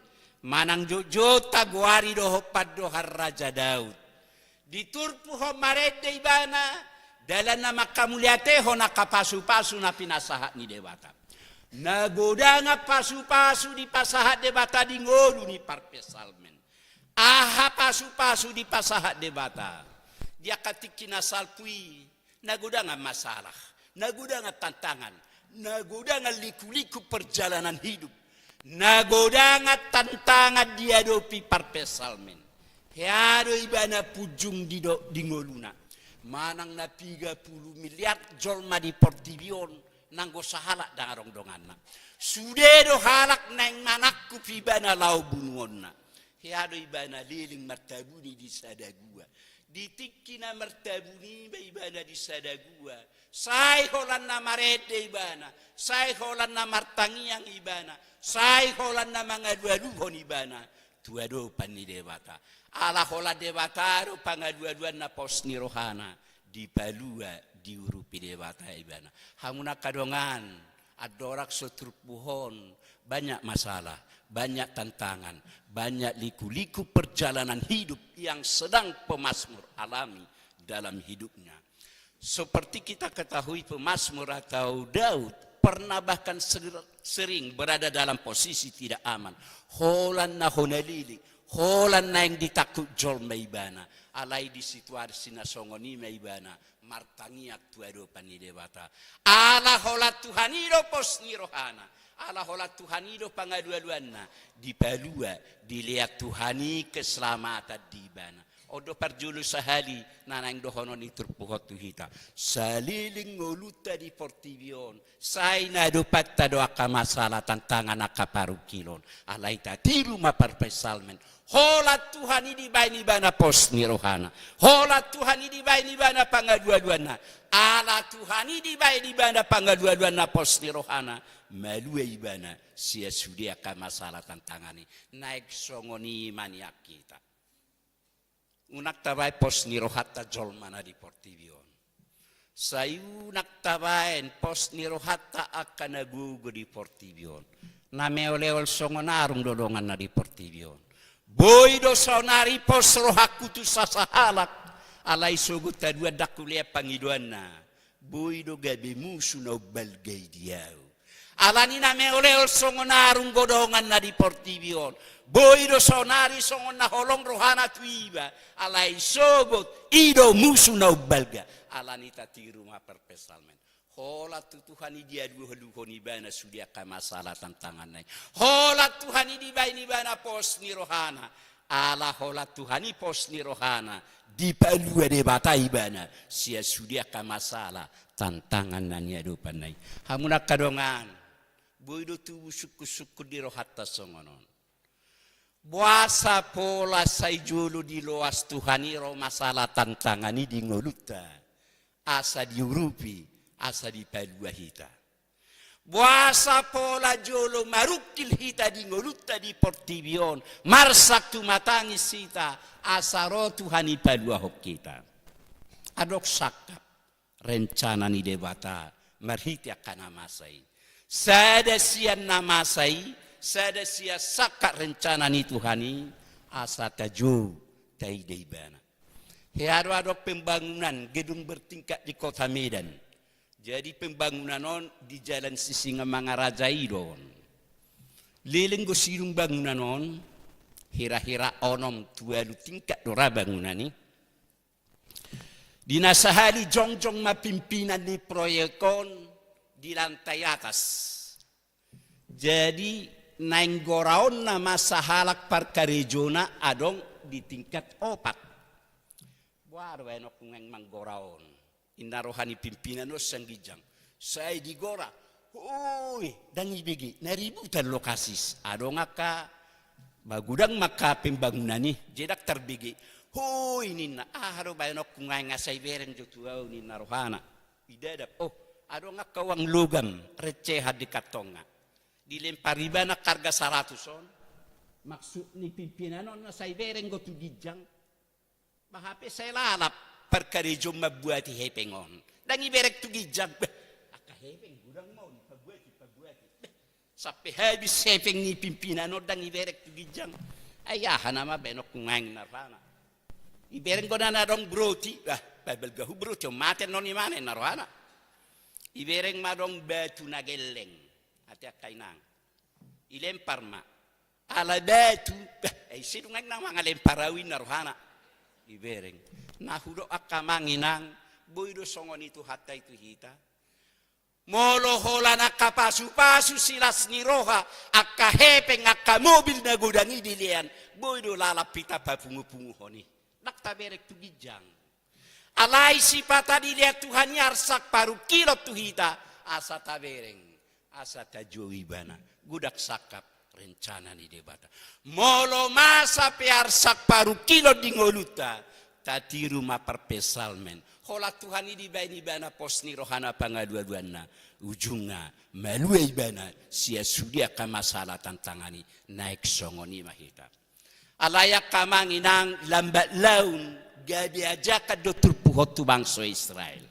manang jotjot tagoari dohot pandohan Raja Daud. Di turpuk on marende ibana, dalan na manghamuliatehon angka pasupasu na pinasahat ni Debata. Na godang pasupasu dipasahat Debata di ngolu ni parpsalmen. Aha pasupasu dipasahat Debata? Di angka tingki na salpu i, na godangan masalah, na godangan tantangan, na godangan liku-liku perjalanan hidup, na godangan tantangan diadopi parpsalmen. Hea do ibana punjung di do-, di ngoluna. Manang na piga pulu miliar jolma di portibi on, nanggo sahalak ndang adong donganna. Sude do halak naeng manangkup ibana laho bunuonna. Hea do ibana leleng martabuni di sada gua. Di tingki na martabuni ma ibana di sada gua, sai holan na marende ibana, sai holan na martangiang ibana, sai holan na mangalualuhon ibana tu adopan ni Debata. Ala holan Debata do pangalualuanna, pos ni rohana, dipalua, diurupi Debata ibana. Hamu na angka dongan, andorang so turpuk on, banyak masalah, banyak tantangan, banyak liku-liku perjalanan hidup yang sedang pemazmur alami dalam hidupnya. Seperti kita ketahui, pemazmur atau Daud pernah bahkan ser-, sering berada dalam posisi tidak aman. Holan na hona leleng, holan naeng ditangkup jolma ibana. Alai di situasi na songon i ma ibana martangiang tu adopan ni Debata. Ala holan Tuhan i do pos ni rohana, ala holan Tuhan i do pangalualuanna, dipalua, dilehon Tuhan i keselamatan di ibana. On do parjolo sahali na naeng dohonon ni turpuk on tu hita. Saleleng ngolunta di portibi on, sai na adopanta do angka masalah, tantangan, angka parungkilon. Alai tatiru ma parpsalmen. Holan Tuhan i dibaen ibana pos ni rohana. Holan Tuhan i dibaen ibana pangalualuanna. Ala Tuhan i dibaen ibana pangalualuanna, pos ni rohana, malua ibana sian sude angka masalah, tantangan i. Naeng songon i ma nian hita. Unang tabaen pos ni rohanta jolma na di portibi on. Sai unang tabaen pos ni rohanta angka na gogo di portibi on. Na meoleol songon arung do donganna di portibi on. Boi do saonari pos rohangku tu sasahalak, alai sogot haduan ndang hulehon pangidoanna. Boi do gabe musu na umbalga i di ahu. Alani na meoleol songon arung do donganna di portibi on. Boi do saonari songon na holong rohana tu iba, alai sogot i do musu na umbalga. Alani tatiru ma parpsalmen. Holan tu Tuhan i dialualuhon ibana sude angka masalah, tantanganna i. Holan Tuhan i dibaen ibana pos ni rohana. Ala holan Tuhan i pos ni rohana, dipalua Debata ibana sian sude angka masalah, tantangan na niadopanna i. Hamu na angka dongan, boi do tubu sungkun-sungkun di rohanta songon on. Boasa pola sai jolo diloas Tuhan i ro masalah, tantangan i di ngolunta, asa diurupi, asa dipalua hita? Boasa pola jolo marungkil hita di ngolunta di portibi on, marsak tumatangis hita, asa ro Tuhan i paluahon hita? Adong sangkap rencana ni Debata marhite angka na masa i. Sada sian na masa i, sada sian sangkap rencana ni Tuhan i, asa tajou taida ibana. Hea do adong pembangunan gedung bertingkat di Kota Medan. Jadi pembangunan on di Jalan Sisingamangaraja i do on. Leleng do sidung bangunan on, hira-hira onom tu ualu tingkat do ra bangunan i. Di na sahali jongjong ma pimpinan ni proyek on di lantai atas. Jadi naeng goraonna ma sahalak parkarejona adong di tingkat opat. Boha do baenonku naeng manggora on, ninna roha ni pimpinan on sian ginjang. Sai digora. Oi, ndang ibege, na ributan lokasi. Adong angka magodang ma angka pembangunan i, jadi ndang tarbege. Oi, ninna, aha do baenonku naeng asa ibereng jo tu ahu, ninna rohana. Idadap, oh, adong angka uang logam recehan di kantongna. Dilempar ibana angka arga saratus on. Maksud ni pimpinan on asa ibereng do tu ginjang. Bah, hape sai lalap parkarejo mambuati hepeng on. Ndang ibereng tu ginjang. Bah, angka hepeng godang ma on, pabuati, pabuati. Bah, sampe habis hepeng ni pimpinan on ndang ibereng tu ginjang. Ai aha nama baenonku naeng, ninna rohana. Ibereng do na adong broti. Bah, pabalgahu broti on, mate annon imana, ninna rohana. Ibereng ma adong batu na gelleng. Ate angka inang. Ilempar ma. Ala batu, bah, ai ise do naeng na mangalempar ahu, ninna rohana. Ibereng. Na hudok angka amang inang, boi do songon i Tuhanta i tu hita. Molo holan angka pasupasu silas ni roha, angka hepeng, angka mobil na godang i dilean, boi do lalap hita papungupunguhon i. Ndang tabereng tu ginjang. Alai sipata dilean Tuhan i arsak parungkilon tu hita, asa tabereng, asa tajou ibana, godang sangkap rencana ni Debata. Molo masa pe arsak parungkilon di ngolunta, tatiru ma parpsalmen. Holan Tuhan i dibaen ibana pos ni rohana pangalualuanna, ujungna malua ibana sian sude angka masalah tantangan i, naeng songon i ma hita. Alai angka amang inang, lambat laun gabe ajakan do turpuk on tu bangso Israel.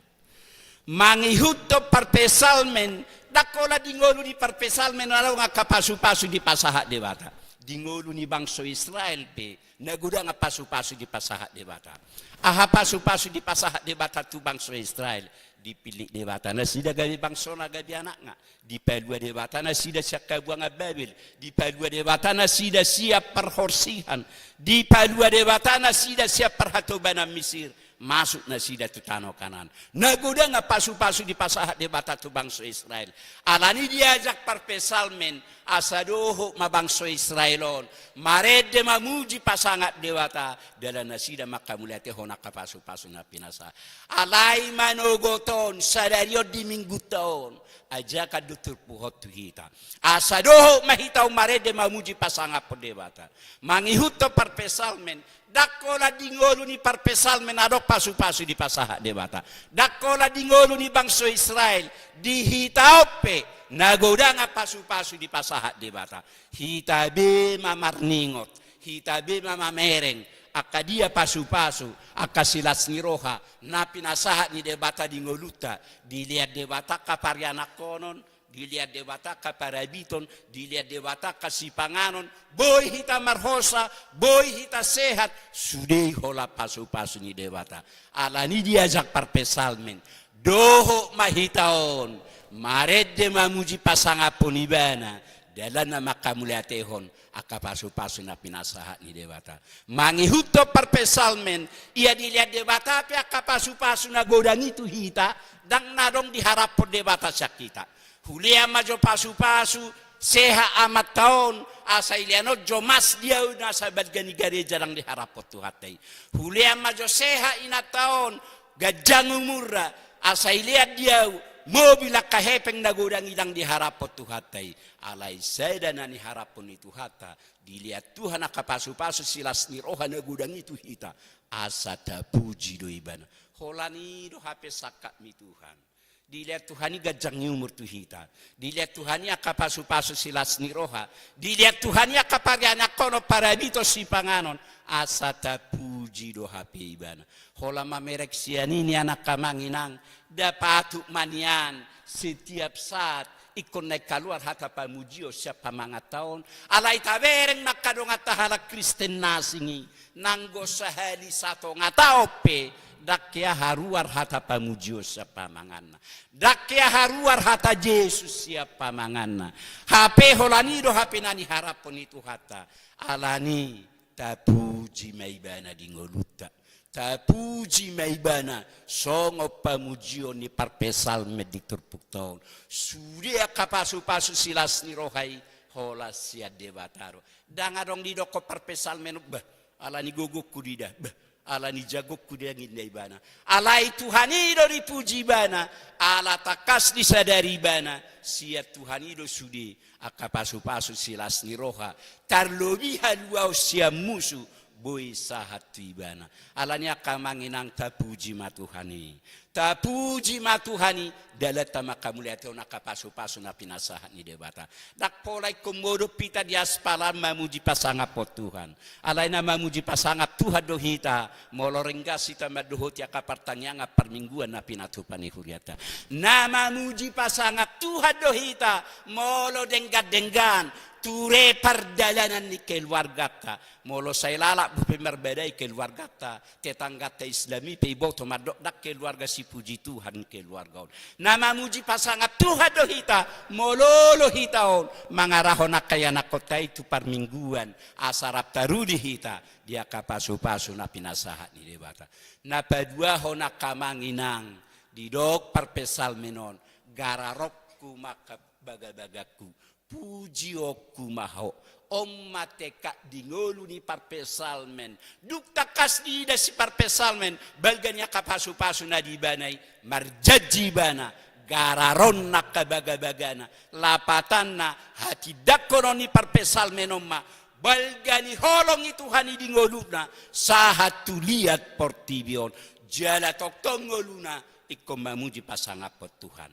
Mangihuthon parpsalmen, ndang holan di ngolu ni parpsalmen adong angka pasupasu dipasahat Debata. Di ngolu ni bangso Israel pe, na godang pasupasu dipasahat Debata. Aha pasupasu dipasahat Debata tu bangso Israel? Dipillit Debata nasida gabe bangsona, gabe anakna. Dipalua Debata nasida sian habuangan Babel. Dipalua Debata nasida sian parhorsihan. Dipalua Debata nasida sian parhatobanan Misir. Masuk nasida tu tano Kanaan. Na godang pasupasu dipasahat Debata tu bangso Israel. Alani diajak parpsalmen, asa dohot ma bangso Israel on marende mamuji pasangap Debata, dalan nasida manghamuliatehon angka pasupasu na pinasahat. Alai manogot on, sadari on di minggunta on, ajakan do turpuk on tu hita. Asa dohot ma hita on marende mamuji pasangaphon Debata. Mangihuthon parpsalmen, ndang holan di ngolu ni parpsalmen adong pasupasu dipasahat Debata. Ndang holan di ngolu ni bangso Israel, di hita on pe, na godang pasupasu dipasahat Debata. Hita be ma marningot, hita be ma mamereng, angka dia pasupasu, angka silas ni roha, na pinasahat ni Debata di ngolunta, dilean Debata angka parianakhonon, dilean Debata angka parabiton, dilean Debata angka sipanganon, boi hita marhosa, boi hita sehat, sude i holan pasupasu ni Debata. Alani diajak parpsalmen, dohot ma hita on marende mamuji pasangaphon Ibana, dalanna manghamuliatehon angka pasupasu na pinasahat ni Debata. Mangihuthon parpsalmen, ia dilean Debata pe angka pasupasu na godang i tu hita, ndang na adong diharaphon Debata sian hita. Hulean ma jo pasupasu, sehat amanta on, asa ilean on jo mas di ahu nasa balga ni gareja, ndang diharaphon Tuhanta i. Hulean ma jo sehat inanta on, ganjang umurna, asa ilean di ahu mobil, angka hepeng na godang i, ndang diharaphon Tuhanta i. Alai sada na niharaphon ni Tuhanta, dilean Tuhan angka pasupasu silas ni roha na godang i tu hita, asa tapuji do Ibana. Holan i do hape sangkap ni Tuhan. Dilean Tuhan i ganjang ni umur tu hita. Dilean Tuhan i angka pasupasu silas ni roha. Dilean Tuhan i angka parianakhonon, parabiton, sipanganon. Asa tapuji do hape Ibana. Holan mamereng sian i nian angka amang inang, nda patut ma nian setiap saat ingkon naeng haluar hata pamujion sian pamanganta on. Alai tabereng ma angka donganta halak Kristen na asing i, nanggo sahali satonga taon pe, ndang hea haruar hata pamujion sian pamanganna. Ndang hea haruar hata Jesus sian pamanganna. Hape holan i do hape na niharaphon ni Tuhanta. Alani, tapuji ma Ibana di ngolunta. Tapuji ma Ibana songon pamujion ni parpsalmen di turpukta on. Sude angka pasupasu silas ni roha i holan sian Debata do. Ndang adong didokkon parpsalmen on, bah, alani gogongku do i da, bah, alani jagongku do i, ndang ninna ibana. Alai Tuhan i do dipuji ibana, ala tangkas disadari ibana, sian Tuhan i do sude angka pasupasu silas ni roha, tarlobi haluaon sian musu, boi sahat tu ibana. Alani angka amang inang, tapuji ma Tuhan i. Tapuji ma Tuhan i, dalanta manghamuliatehon angka pasupasu na pinasahat ni Debata. Ndang pola ingkon modom hita di aspal an mamuji pasangaphon Tuhan. Alai na mamuji pasangap Tuhan do hita, molo ringgas hita mandohoti angka partangiangan parmingguan na pinatupa ni hurianta. Na mamuji pasangap Tuhan do hita, molo denggan-denggan ture pardalanan ni keluarganta. Molo sai lalap dope marbadai keluarganta, tetangganta Islam i pe iboto mandok ndang keluarga sipuji Tuhan keluarga on. Na mamuji pasangap Tuhan do hita, molo hita on mangarahon angka ianakhonta i tu parmingguan, asa rap taruli hita di angka pasupasu na pinasahat ni Debata. Na paduahon angka amang inang, didok parpsalmen on, gararonku ma angka bagabagangku, pujionku ma Ho. On ma tekad di ngolu ni parpsalmen. Dung tangkas diida si parpsalmen balga ni angka pasupasu na di ibana i, marjanji ibana, gararon angka bagabagana. Lapatanna, hatindangkonon ni parpsalmen on ma, balga ni holong ni Tuhan i di ngoluna, sahat tu liat portibi on. Jala tongtong ngoluna ingkon mamuji pasangaphon Tuhan.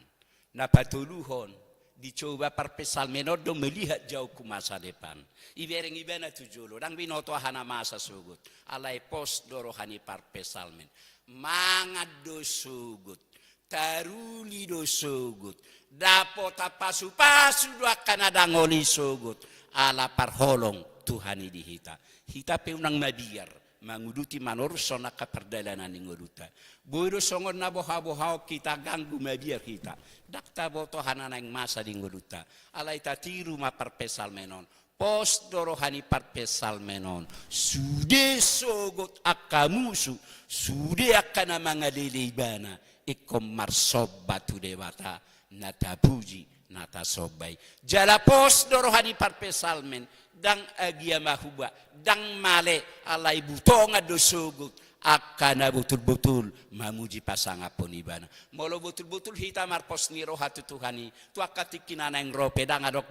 Na patoluhon, dicoba parpsalmen on do melihat jauh ku masa depan. Ibereng ibana tu jolo, ndang binoto aha na masa sogot. Alai pos do roha ni parpsalmen. Mangan do sogot, taruli do sogot, dapotan pasupasu do angka na dangol i sogot. Ala parholong Tuhan i di hita. Hita pe unang mabiar manguduti manorushon angka pardalanan ni ngolunta. Boi do songon na bohaboha on hita, ganggu, mabiar hita. Ndang taboto aha na naeng masa di ngolunta. Alai tatiru ma parpsalmen on. Pos do roha ni parpsalmen on. Sude sogot angka musu, sude angka na mangalele ibana, ingkon marsomba tu Debata, na tapuji, na tasomba i. Jala pos do roha ni parpsalmen, ndang agia mahuba, ndang male, alai butongan do sogot angka na botulbotul mamuji pasangaphon ibana. Molo botulbotul hita marpos ni roha tu Tuhan i, tu angka tingki na naeng ro pe ndang adong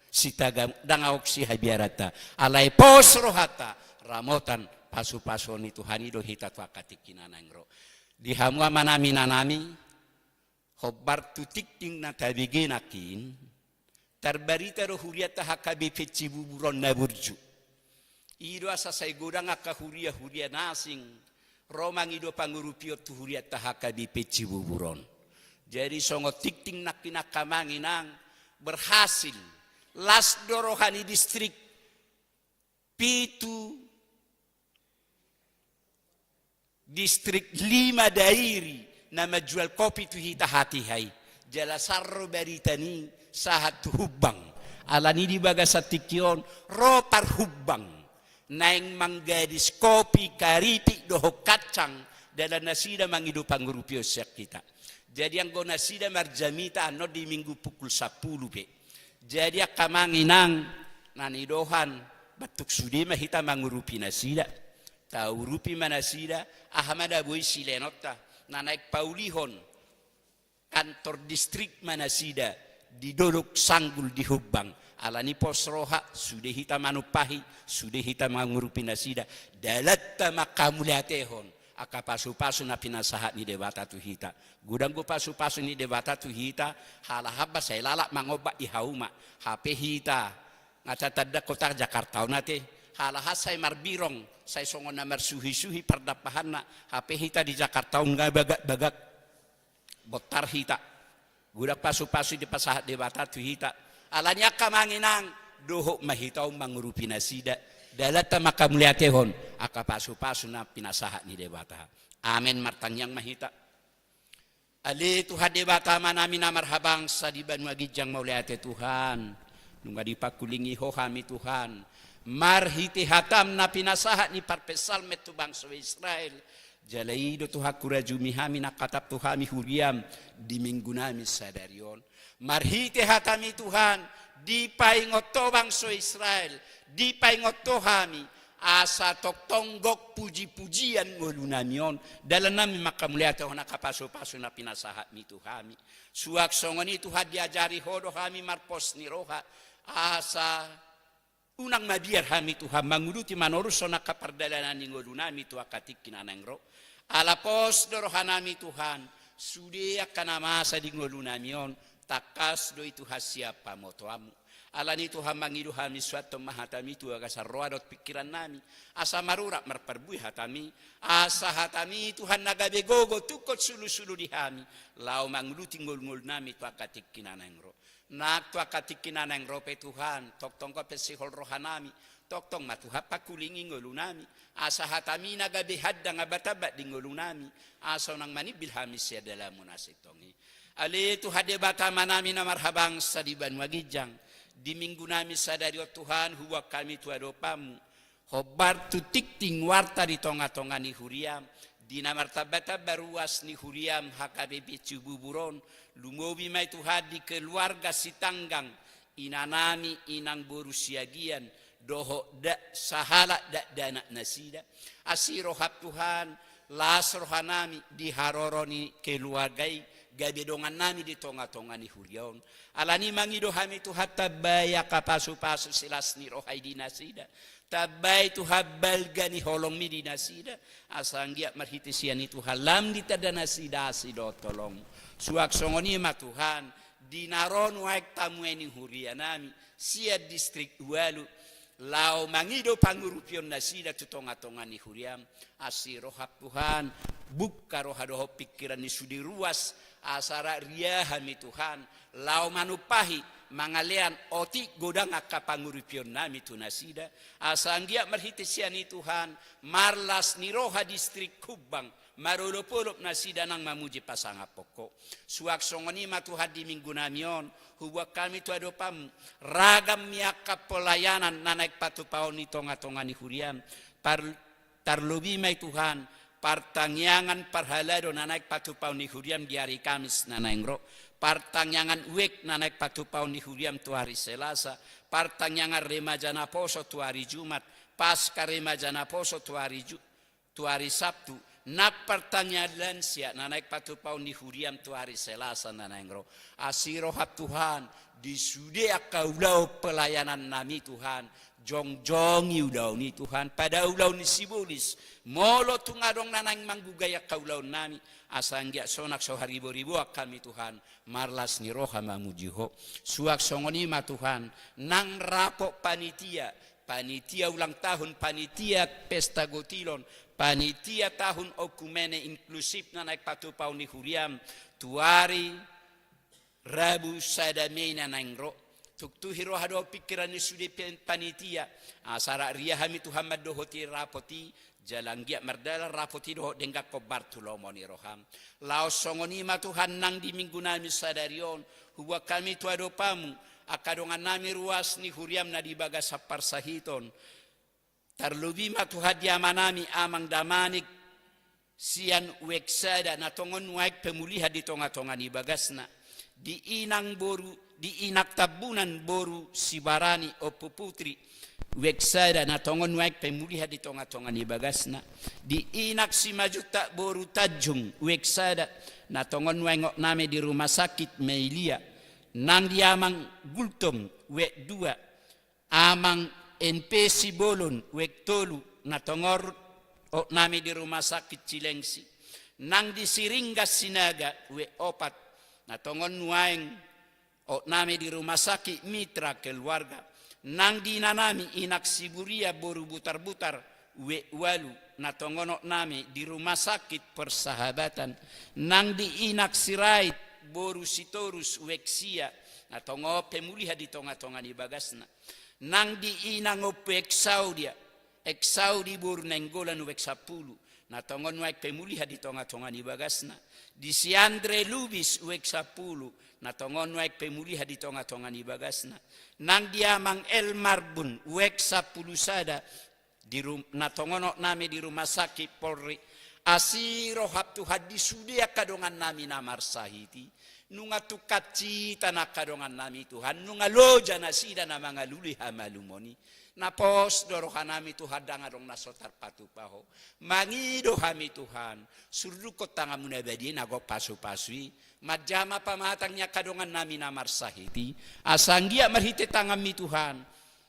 sitagam, ndang adong sihabiaranta. Alai pos rohanta, ramotan pasupasuon ni Tuhan i do hita tu angka tingki na naeng ro. Di hamu amanami, inanami, hombar tu tingting na tabege nangkin, tarbarita do hurianta H K B P Cibubur on na burju. I do asa sai godang angka huria-huria na asing ro mangido pangurupion tu hurianta H K B P Cibubur on. Jadi songon tingting nangkin, angka amang inang, berhasil, las do roha ni distrik pitu, distrik lima dairi na manjual kopi tu hita hatiha i. Jala sar do barita ni i sahat tu Humbang. Alani di bagasan tingki on ro parhumbang, naeng manggadis kopi, karipik dohot kacang, dalan nasida mangido pangurupion sian hita. Jadi anggo nasida marjamita annon di Minggu pukul sampulu pe. Jadi angka amang inang, na nidohan, bantuk sude ma hita mangurupi nasida. Taurupi ma nasida, aha ma na boi silaenonta, na naeng paulihon kantor distrik ma nasida di Dolok Sanggul di Humbang. Alani pos roha, sude hita manumpahi, sude hita mangurupi nasida. Dalanta ma hamuliatehon angka pasupasu na pinasahat ni Debata tu hita. Godang do pasupasu ni Debata tu hita, halak hamba sai lalap mangombat di hauma. Hape hita, nga tatanda kota Jakarta on ate. Halak sai marbirong, sai songon na marsuhisuhi pardampahanna. Hape hita di Jakarta on nga bagak-bagak. Bontar hita. Godang pasupasu dipasahat Debata tu hita. Alani angka amang inang, dohot ma hita on mangurupi nasida. Dalanta ma hamuliatehon angka pasupasu na pinasahat ni Debata. Amen. Martangiang ma hita. Ale Tuhan Debata Amanami na marhabangsa di banua ginjang, mauliate Tuhan. Nunga dipangkulingi Ho hami Tuhan, marhite hataM na pinasahat ni parpsalmen tu bangso Israel. Jala i do Tuhan hurajumi hami nangkin tu hami huriaM di minggunami sadari on. Marhite hataMi Tuhan, dipaingot Ho bangso Israel, dipaingot Ho hami, asa tongtong gok pujipujian ngolunami on, dalannami manghamauliatehon angka pasupasu na pinasahatMi tu hami. Suang songon i Tuhan, diajari Ho do hami marpos ni roha, asa unang mabiar hami Tuhan manguduti manorushon angka pardalanan ni ngolunami tu angka tingki na naeng ro. Ala pos do rohanami Tuhan, sude angka na masa di ngolunami on, tangkas do i Tuhan sian pamotoanMu. Alani Tuhan mangido hami, suanhon ma hataMi tu bagasan roha dohot pingkirannami, asa marurat marparbue hataMi, asa hataMi Tuhan na gabe gogo tungkot sulusulu di hami, laho manguduti ngolungolunami tu angka tingki na naeng ro. Nang tu angka tingki na naeng ro pe Tuhan, tongtong Ho pe sihol rohanami, tongtong ma Tuhan pangkulingi ngolunami, asa hataMi na gabe handang abatambat di ngolunami, asa unang manimbil hami sian dalanMu na sintong i. Ale Tuhan Debata Amanami na marhabangsa di banua ginjang, di minggunami sadari on Tuhan, huboan hami tu adopanMu, hombar tu tingting warta di tongatonga ni huriaM, di na martambatamba ruas ni huriaM H K B P Cibubur on, lumobi ma i Tuhan di keluarga Sitanggang, inanami, inang boru Siagian, dohot da-, sahalak dakdanak nasida. Asi rohaM Tuhan, las rohanami di haroro ni keluarga i, gabe dongannami di tongatonga ni huria on. Alani i mangido hami Tuhan, tambai angka pasupasu silas ni roha i di nasida. Tambai Tuhan balga ni holongMi di nasida. Asa anggiat marhite sian i Tuhan, lam ditanda nasida asi dohot holongMu. Suang songon i ma Tuhan, di na ro nuaeng tamu ni hurianami, sian distrik ualu, laho mangido pangurupion nasida tu tongatonga ni huriaM. Asi rohaM Tuhan, bungka roha dohot pingkiran ni sude ruas, asa rap ria hami Tuhan, laho manumpahi, mangalean otik godang angka pangurupionnami tu nasida. Asa anggiat marhite sian i Tuhan, marlas ni roha distrik Humbang, marolopolop nasida nang mamuji pasangaphon Ho. Suang songon i ma Tuhan di minggunami on, huboan hami tu adopanMu, ragam ni angka pelayanan na naeng patupaon di tongatonga ni huriaM, par-, tarlobi ma i Tuhan, partangiangan parhalado na naeng patupaon di huriaM di ari Kamis na naeng ro, partangiangan wijk na naeng patupaon di huriaM tu ari Selasa, partangiangan remaja naposo tu ari Jumat, Paskah remaja naposo tu ari Ju-, tu ari Sabtu, nang partangiangan lansia na naeng patupaon di huriaM tu ari Selasa na naeng ro. Asi rohaM Tuhan, di sude angka ulaon pelayanannami Tuhan, jongjongi ulaon i Tuhan, pada ulaon ni sibolis, molo tung adong na naeng manggugai angka ulaonnami, asa anggiat sonang so hariboriboan hami Tuhan, marlas ni roha mamuji Ho. Suang songon i ma Tuhan, nang rapot panitia, panitia ulang tahun, panitia pesta gotilon, panitia tahun okumene inklusif na naeng patupaon di huriaM, tu ari Rabu sada Mei na naeng ro. Tuktuhi roha dohot pingkiran ni sude pe-, panitia, asa rap ria hami Tuhan mandohoti rapot i, jala anggiat mardalan rapot i dohot denggan hombar tu lomo ni rohaM. Laos songon i ma Tuhan nang di minggunami sadari on, huboan hami tu adopanMu, angka dongannami ruas ni huriaM na di bagasan parsahiton. Tarlobi ma Tuhan di amanami Amang Damanik sian wijk sada na tongon nuaeng pemulihan di tongatonga ni bagasna. Di inang boru, di inang Tambunan boru Sibarani Ompu Putri, wijk sada na tongon nuaeng pemulihan di tongatonga ni bagasna. Di inang Simanjuntak boru Tanjung, wijk sada, na tongon nuaeng otnami di rumah sakit Meilia. Nang di Amang Gultom, wijk dua, Amang N P Sibolon, wijk tolu, na tongon otnami di rumah sakit Cilengsi. Nang di Siringga Sinaga, wijk opat, na tongon nuaeng otnami di rumah sakit Mitra Keluarga. Nang di inanami inang Siburia boru Butarbutar, wijk ualu, na tongon otnami di rumah sakit Persahabatan. Nang di inang Sirait boru Sitorus, wijk sia, na tongon pemulihan di tongatonga ni bagasna. Nang di inang Ompu Eksaudia, Eksaudi boru Nainggolan, wijk sampulu, na tongon nuaeng pemulihan di tongatonga ni bagasna. Di si Andre Lubis, wijk sampulu, na tongon nuaeng pemulihan di tongatonga ni bagasna. Nang di Amang El Marbun, wijk sampulu sada, di rum-, na tongon otnami di rumah sakit Polri. Asi rohaM Tuhan di sude angka dongannami na marsahit i. Nunga tung hancitan angka dongannami Tuhan, nunga loja nasida na mangalului hamalumon i. Na pos do rohanami Tuhan, ndang adong na so tarpatupa Ho. Mangido hami Tuhan, surdukkon tanganMu na badia i na gok pasupasu i, manjama pamatang ni angka dongannami na marsahit i, asa anggiat marhite tanganMi Tuhan,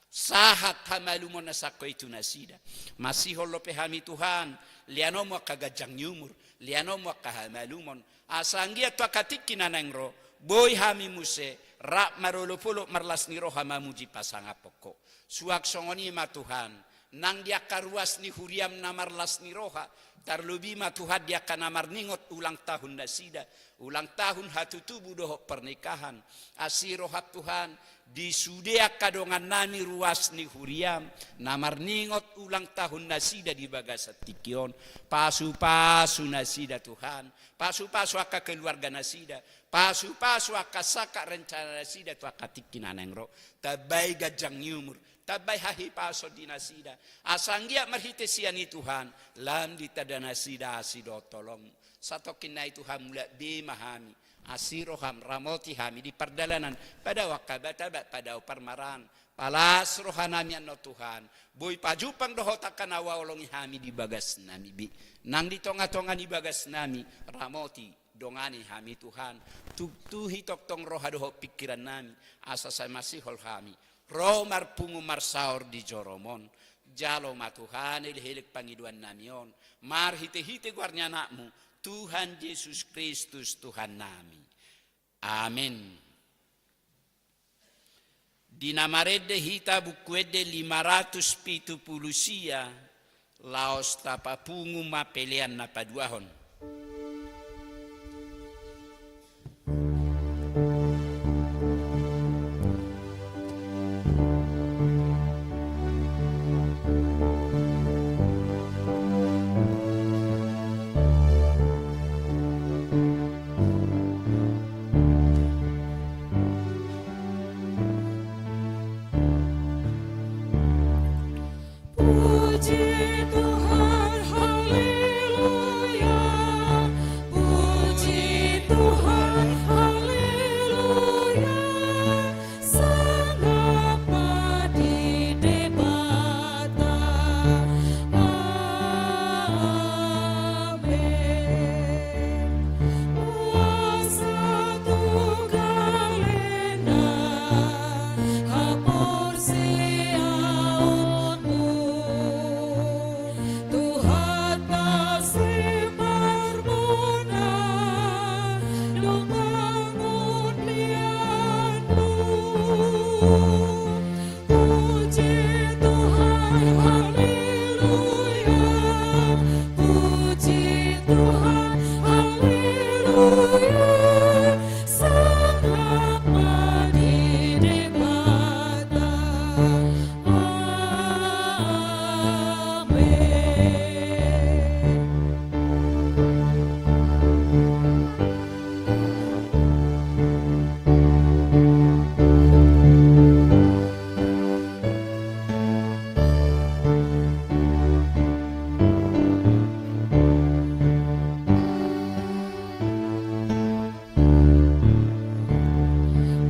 sahat hamalumon na sangkot i tu nasida. Masihol dope hami Tuhan, leanonMu angka ganjang ni umur, leanonMu angka hamalumon, asa anggiat tu angka tingki na naeng ro, boi hami muse rap marolopolop marlas ni roha mamuji pasangaphon Ho. Suang songon i ma Tuhan, nang di angka ruas ni huriaM na marlas ni roha, tarlobi ma Tuhan di angka na marningot ulang tahun nasida, ulang tahun hatutubu dohot pernikahan. Asi rohaM Tuhan, di sude angka dongannami ruas ni huriaM na marningot ulang tahun nasida di bagasan tingki on, pasupasu nasida Tuhan, pasupasu angka keluarga nasida, pasupasu angka sangkap rencana nasida tu angka tingki na naeng ro. Tambai ganjang ni umur, tambai hahipason di nasida, asa anggiat marhite sian i Tuhan, lam ditanda nasida asi dohot holongMu. Satongkin nai Tuhan, mulak be ma hami. Asi rohaM, ramoti hami di pardalanan, padao angka batabat, padao parmaraan. Palas rohanami annon Tuhan, boi pajumpang dohot angka na huhaholongi hami di bagasnami be, nang di tongatonga ni bagasnami. Ramoti, dongani hami Tuhan, tuktuhi tongtong roha dohot pingkirannami, asa sai masihol hami ro marpungu marsaor di joroM on. Jalo ma Tuhan elek-elek pangidoannami on, marhitehite goar ni AnakMu, Tuhan Jesus Kristus Tuhannami. Amen. Di na marende hita Buku Ende lima ratus pitu pulu sia, laos tapapungu ma pelean na paduahon. Puji Tuhan, haleluya. Puji Tuhan, haleluya. Sangap ma di Debata. Amen. Kuasa tu galena haporseaonmu, Tuhanta si parbonaon do pangundianmu. Puji Tuhan, haleluya. Puji Tuhan, haleluya. Sangap ma di Debata. Amen.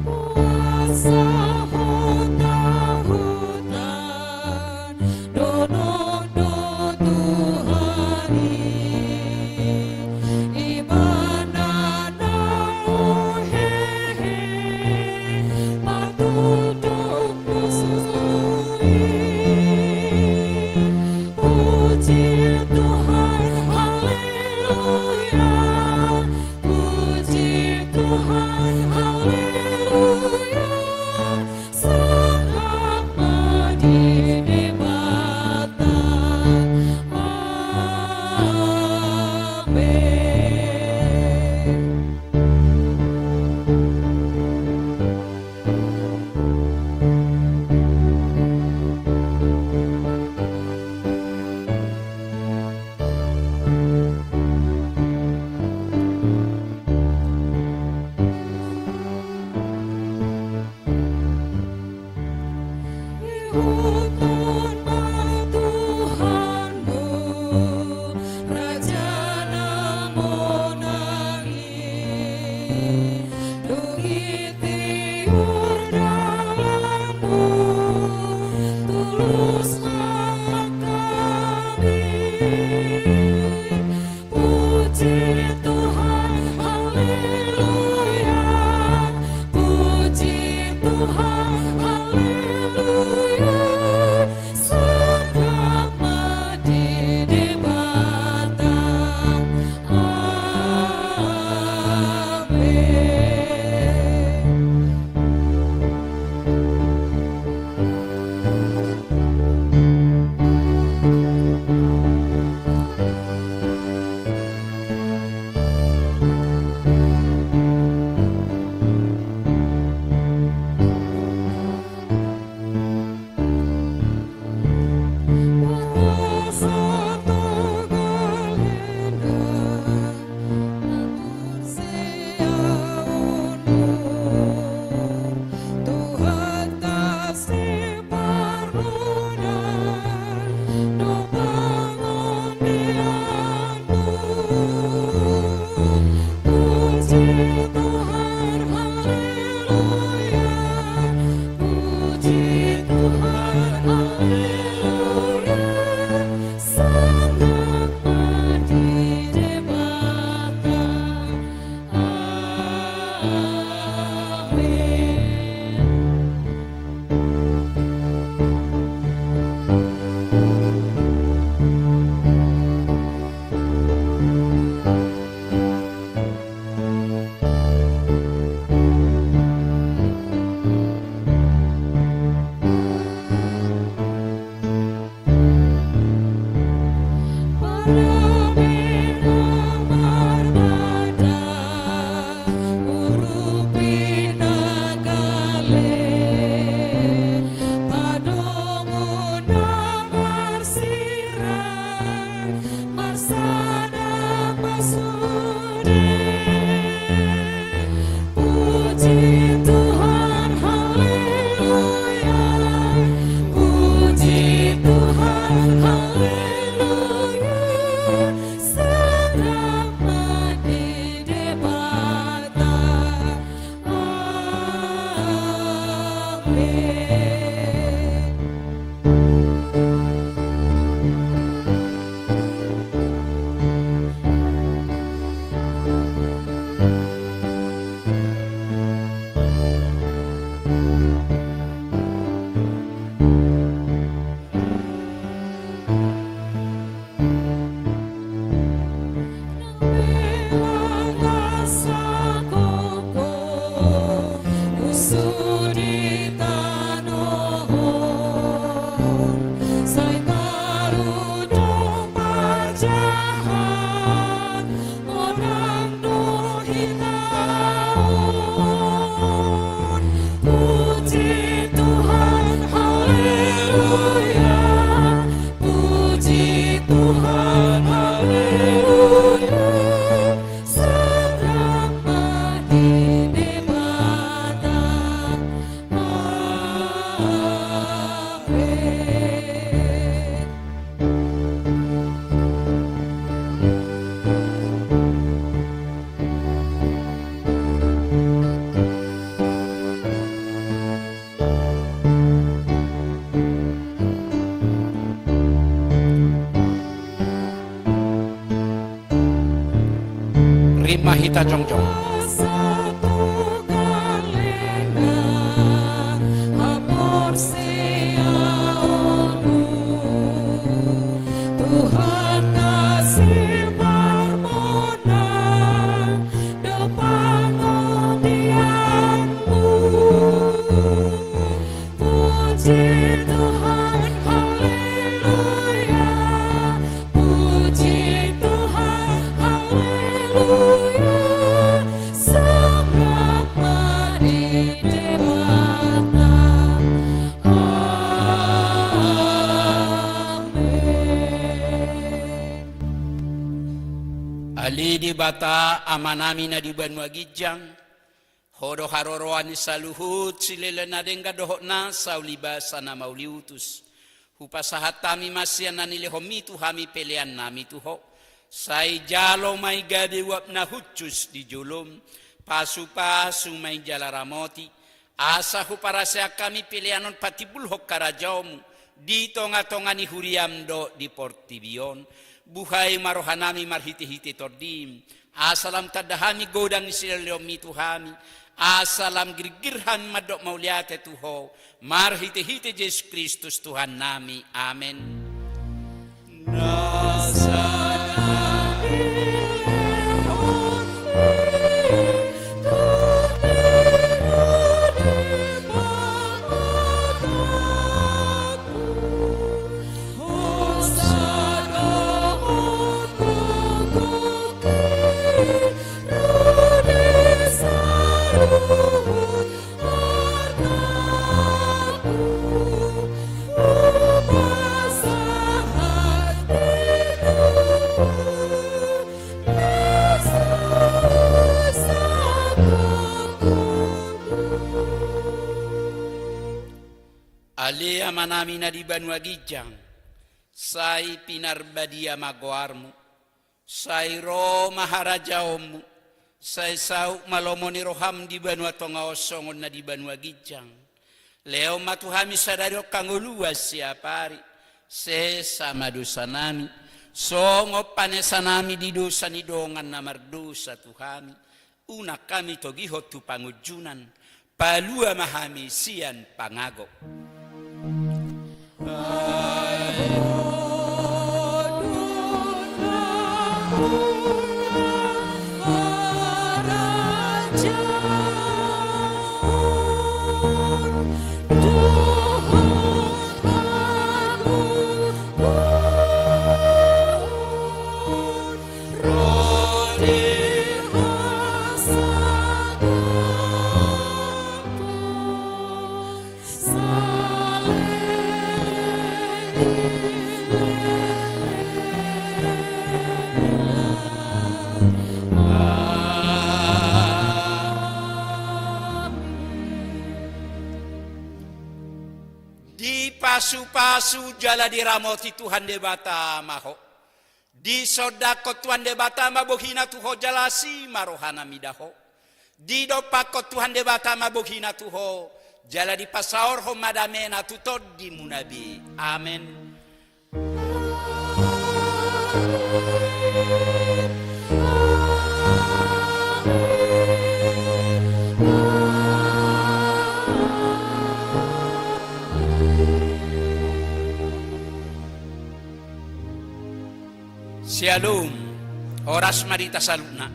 Kuasa hutahutan, donon do Tuhan i, Ibana na hehe patunduk musu i. Puji Tuhan, haleluya. Puji Tuhan, haleluya. Sangap ma di Debata. Amen. Ihuthon ma Tuhanmu, Raja na monang i, dung i tiur dalanmu, tulus ma langkami. Puji Tuhan, haleluya. Puji Tuhan, haleluya. Sangap ma di Debata. Amen. Puji Tuhan, haleluya. Puji Tuhan, haleluya. Selamat di Debata. Amin. Rima hita jongjong. Tuhan kasih parmona do pangotianmu. Puji Tuhan, haleluya. Puji Tuhan, haleluya. Selamat di Debata. Amin. Ale Debata, Amanami na di banua ginjang, Ho do haroroan ni saluhut silehon na denggan dohot nasa ulibasa na mauliutus. Hupasahat hami ma sian na nilehonmi tu hami peleannami tu Ho. Sai jalo ma i gabe uap na hushus di jolom, pasupasu ma i jala ramoti, asa huparaseak hami pelean on patimbulhon harajaonmu di tongatonga ni huriam dohot di portibi on. Buhai ma rohanami marhitehite tondim, asa lam tanda hami godang ni silehonmi tu hami, asa lam girgir hami mandok mauliate tu Ho, marhitehite Jesus Kristus Tuhannami. Amen. Ale Amanami na di banua ginjang, sai pinarbadia ma goarmu, sai ro ma harajaonmu, sai saut ma lomo ni roham di banua tonga on songon na di banua ginjang. Lehon ma tu hami sadari on hangoluan siapari, sesa ma dosanami, songon panesanami di dosa ni dongan na mardosa tu hami. Unang hami togihon tu pangunjunan, palua ma hami sian pangago. Dipasupasu jala diramoti Tuhan Debata ma ho. Disondangkon Tuhan Debata ma bohina tu ho jala asi ma rohana mida ho. Didompakkon Tuhan Debata ma bohina tu ho jala dipasaorhon ma damena tu tondimuna be. Amen. Syalom. Horas ma di hita saluhutna.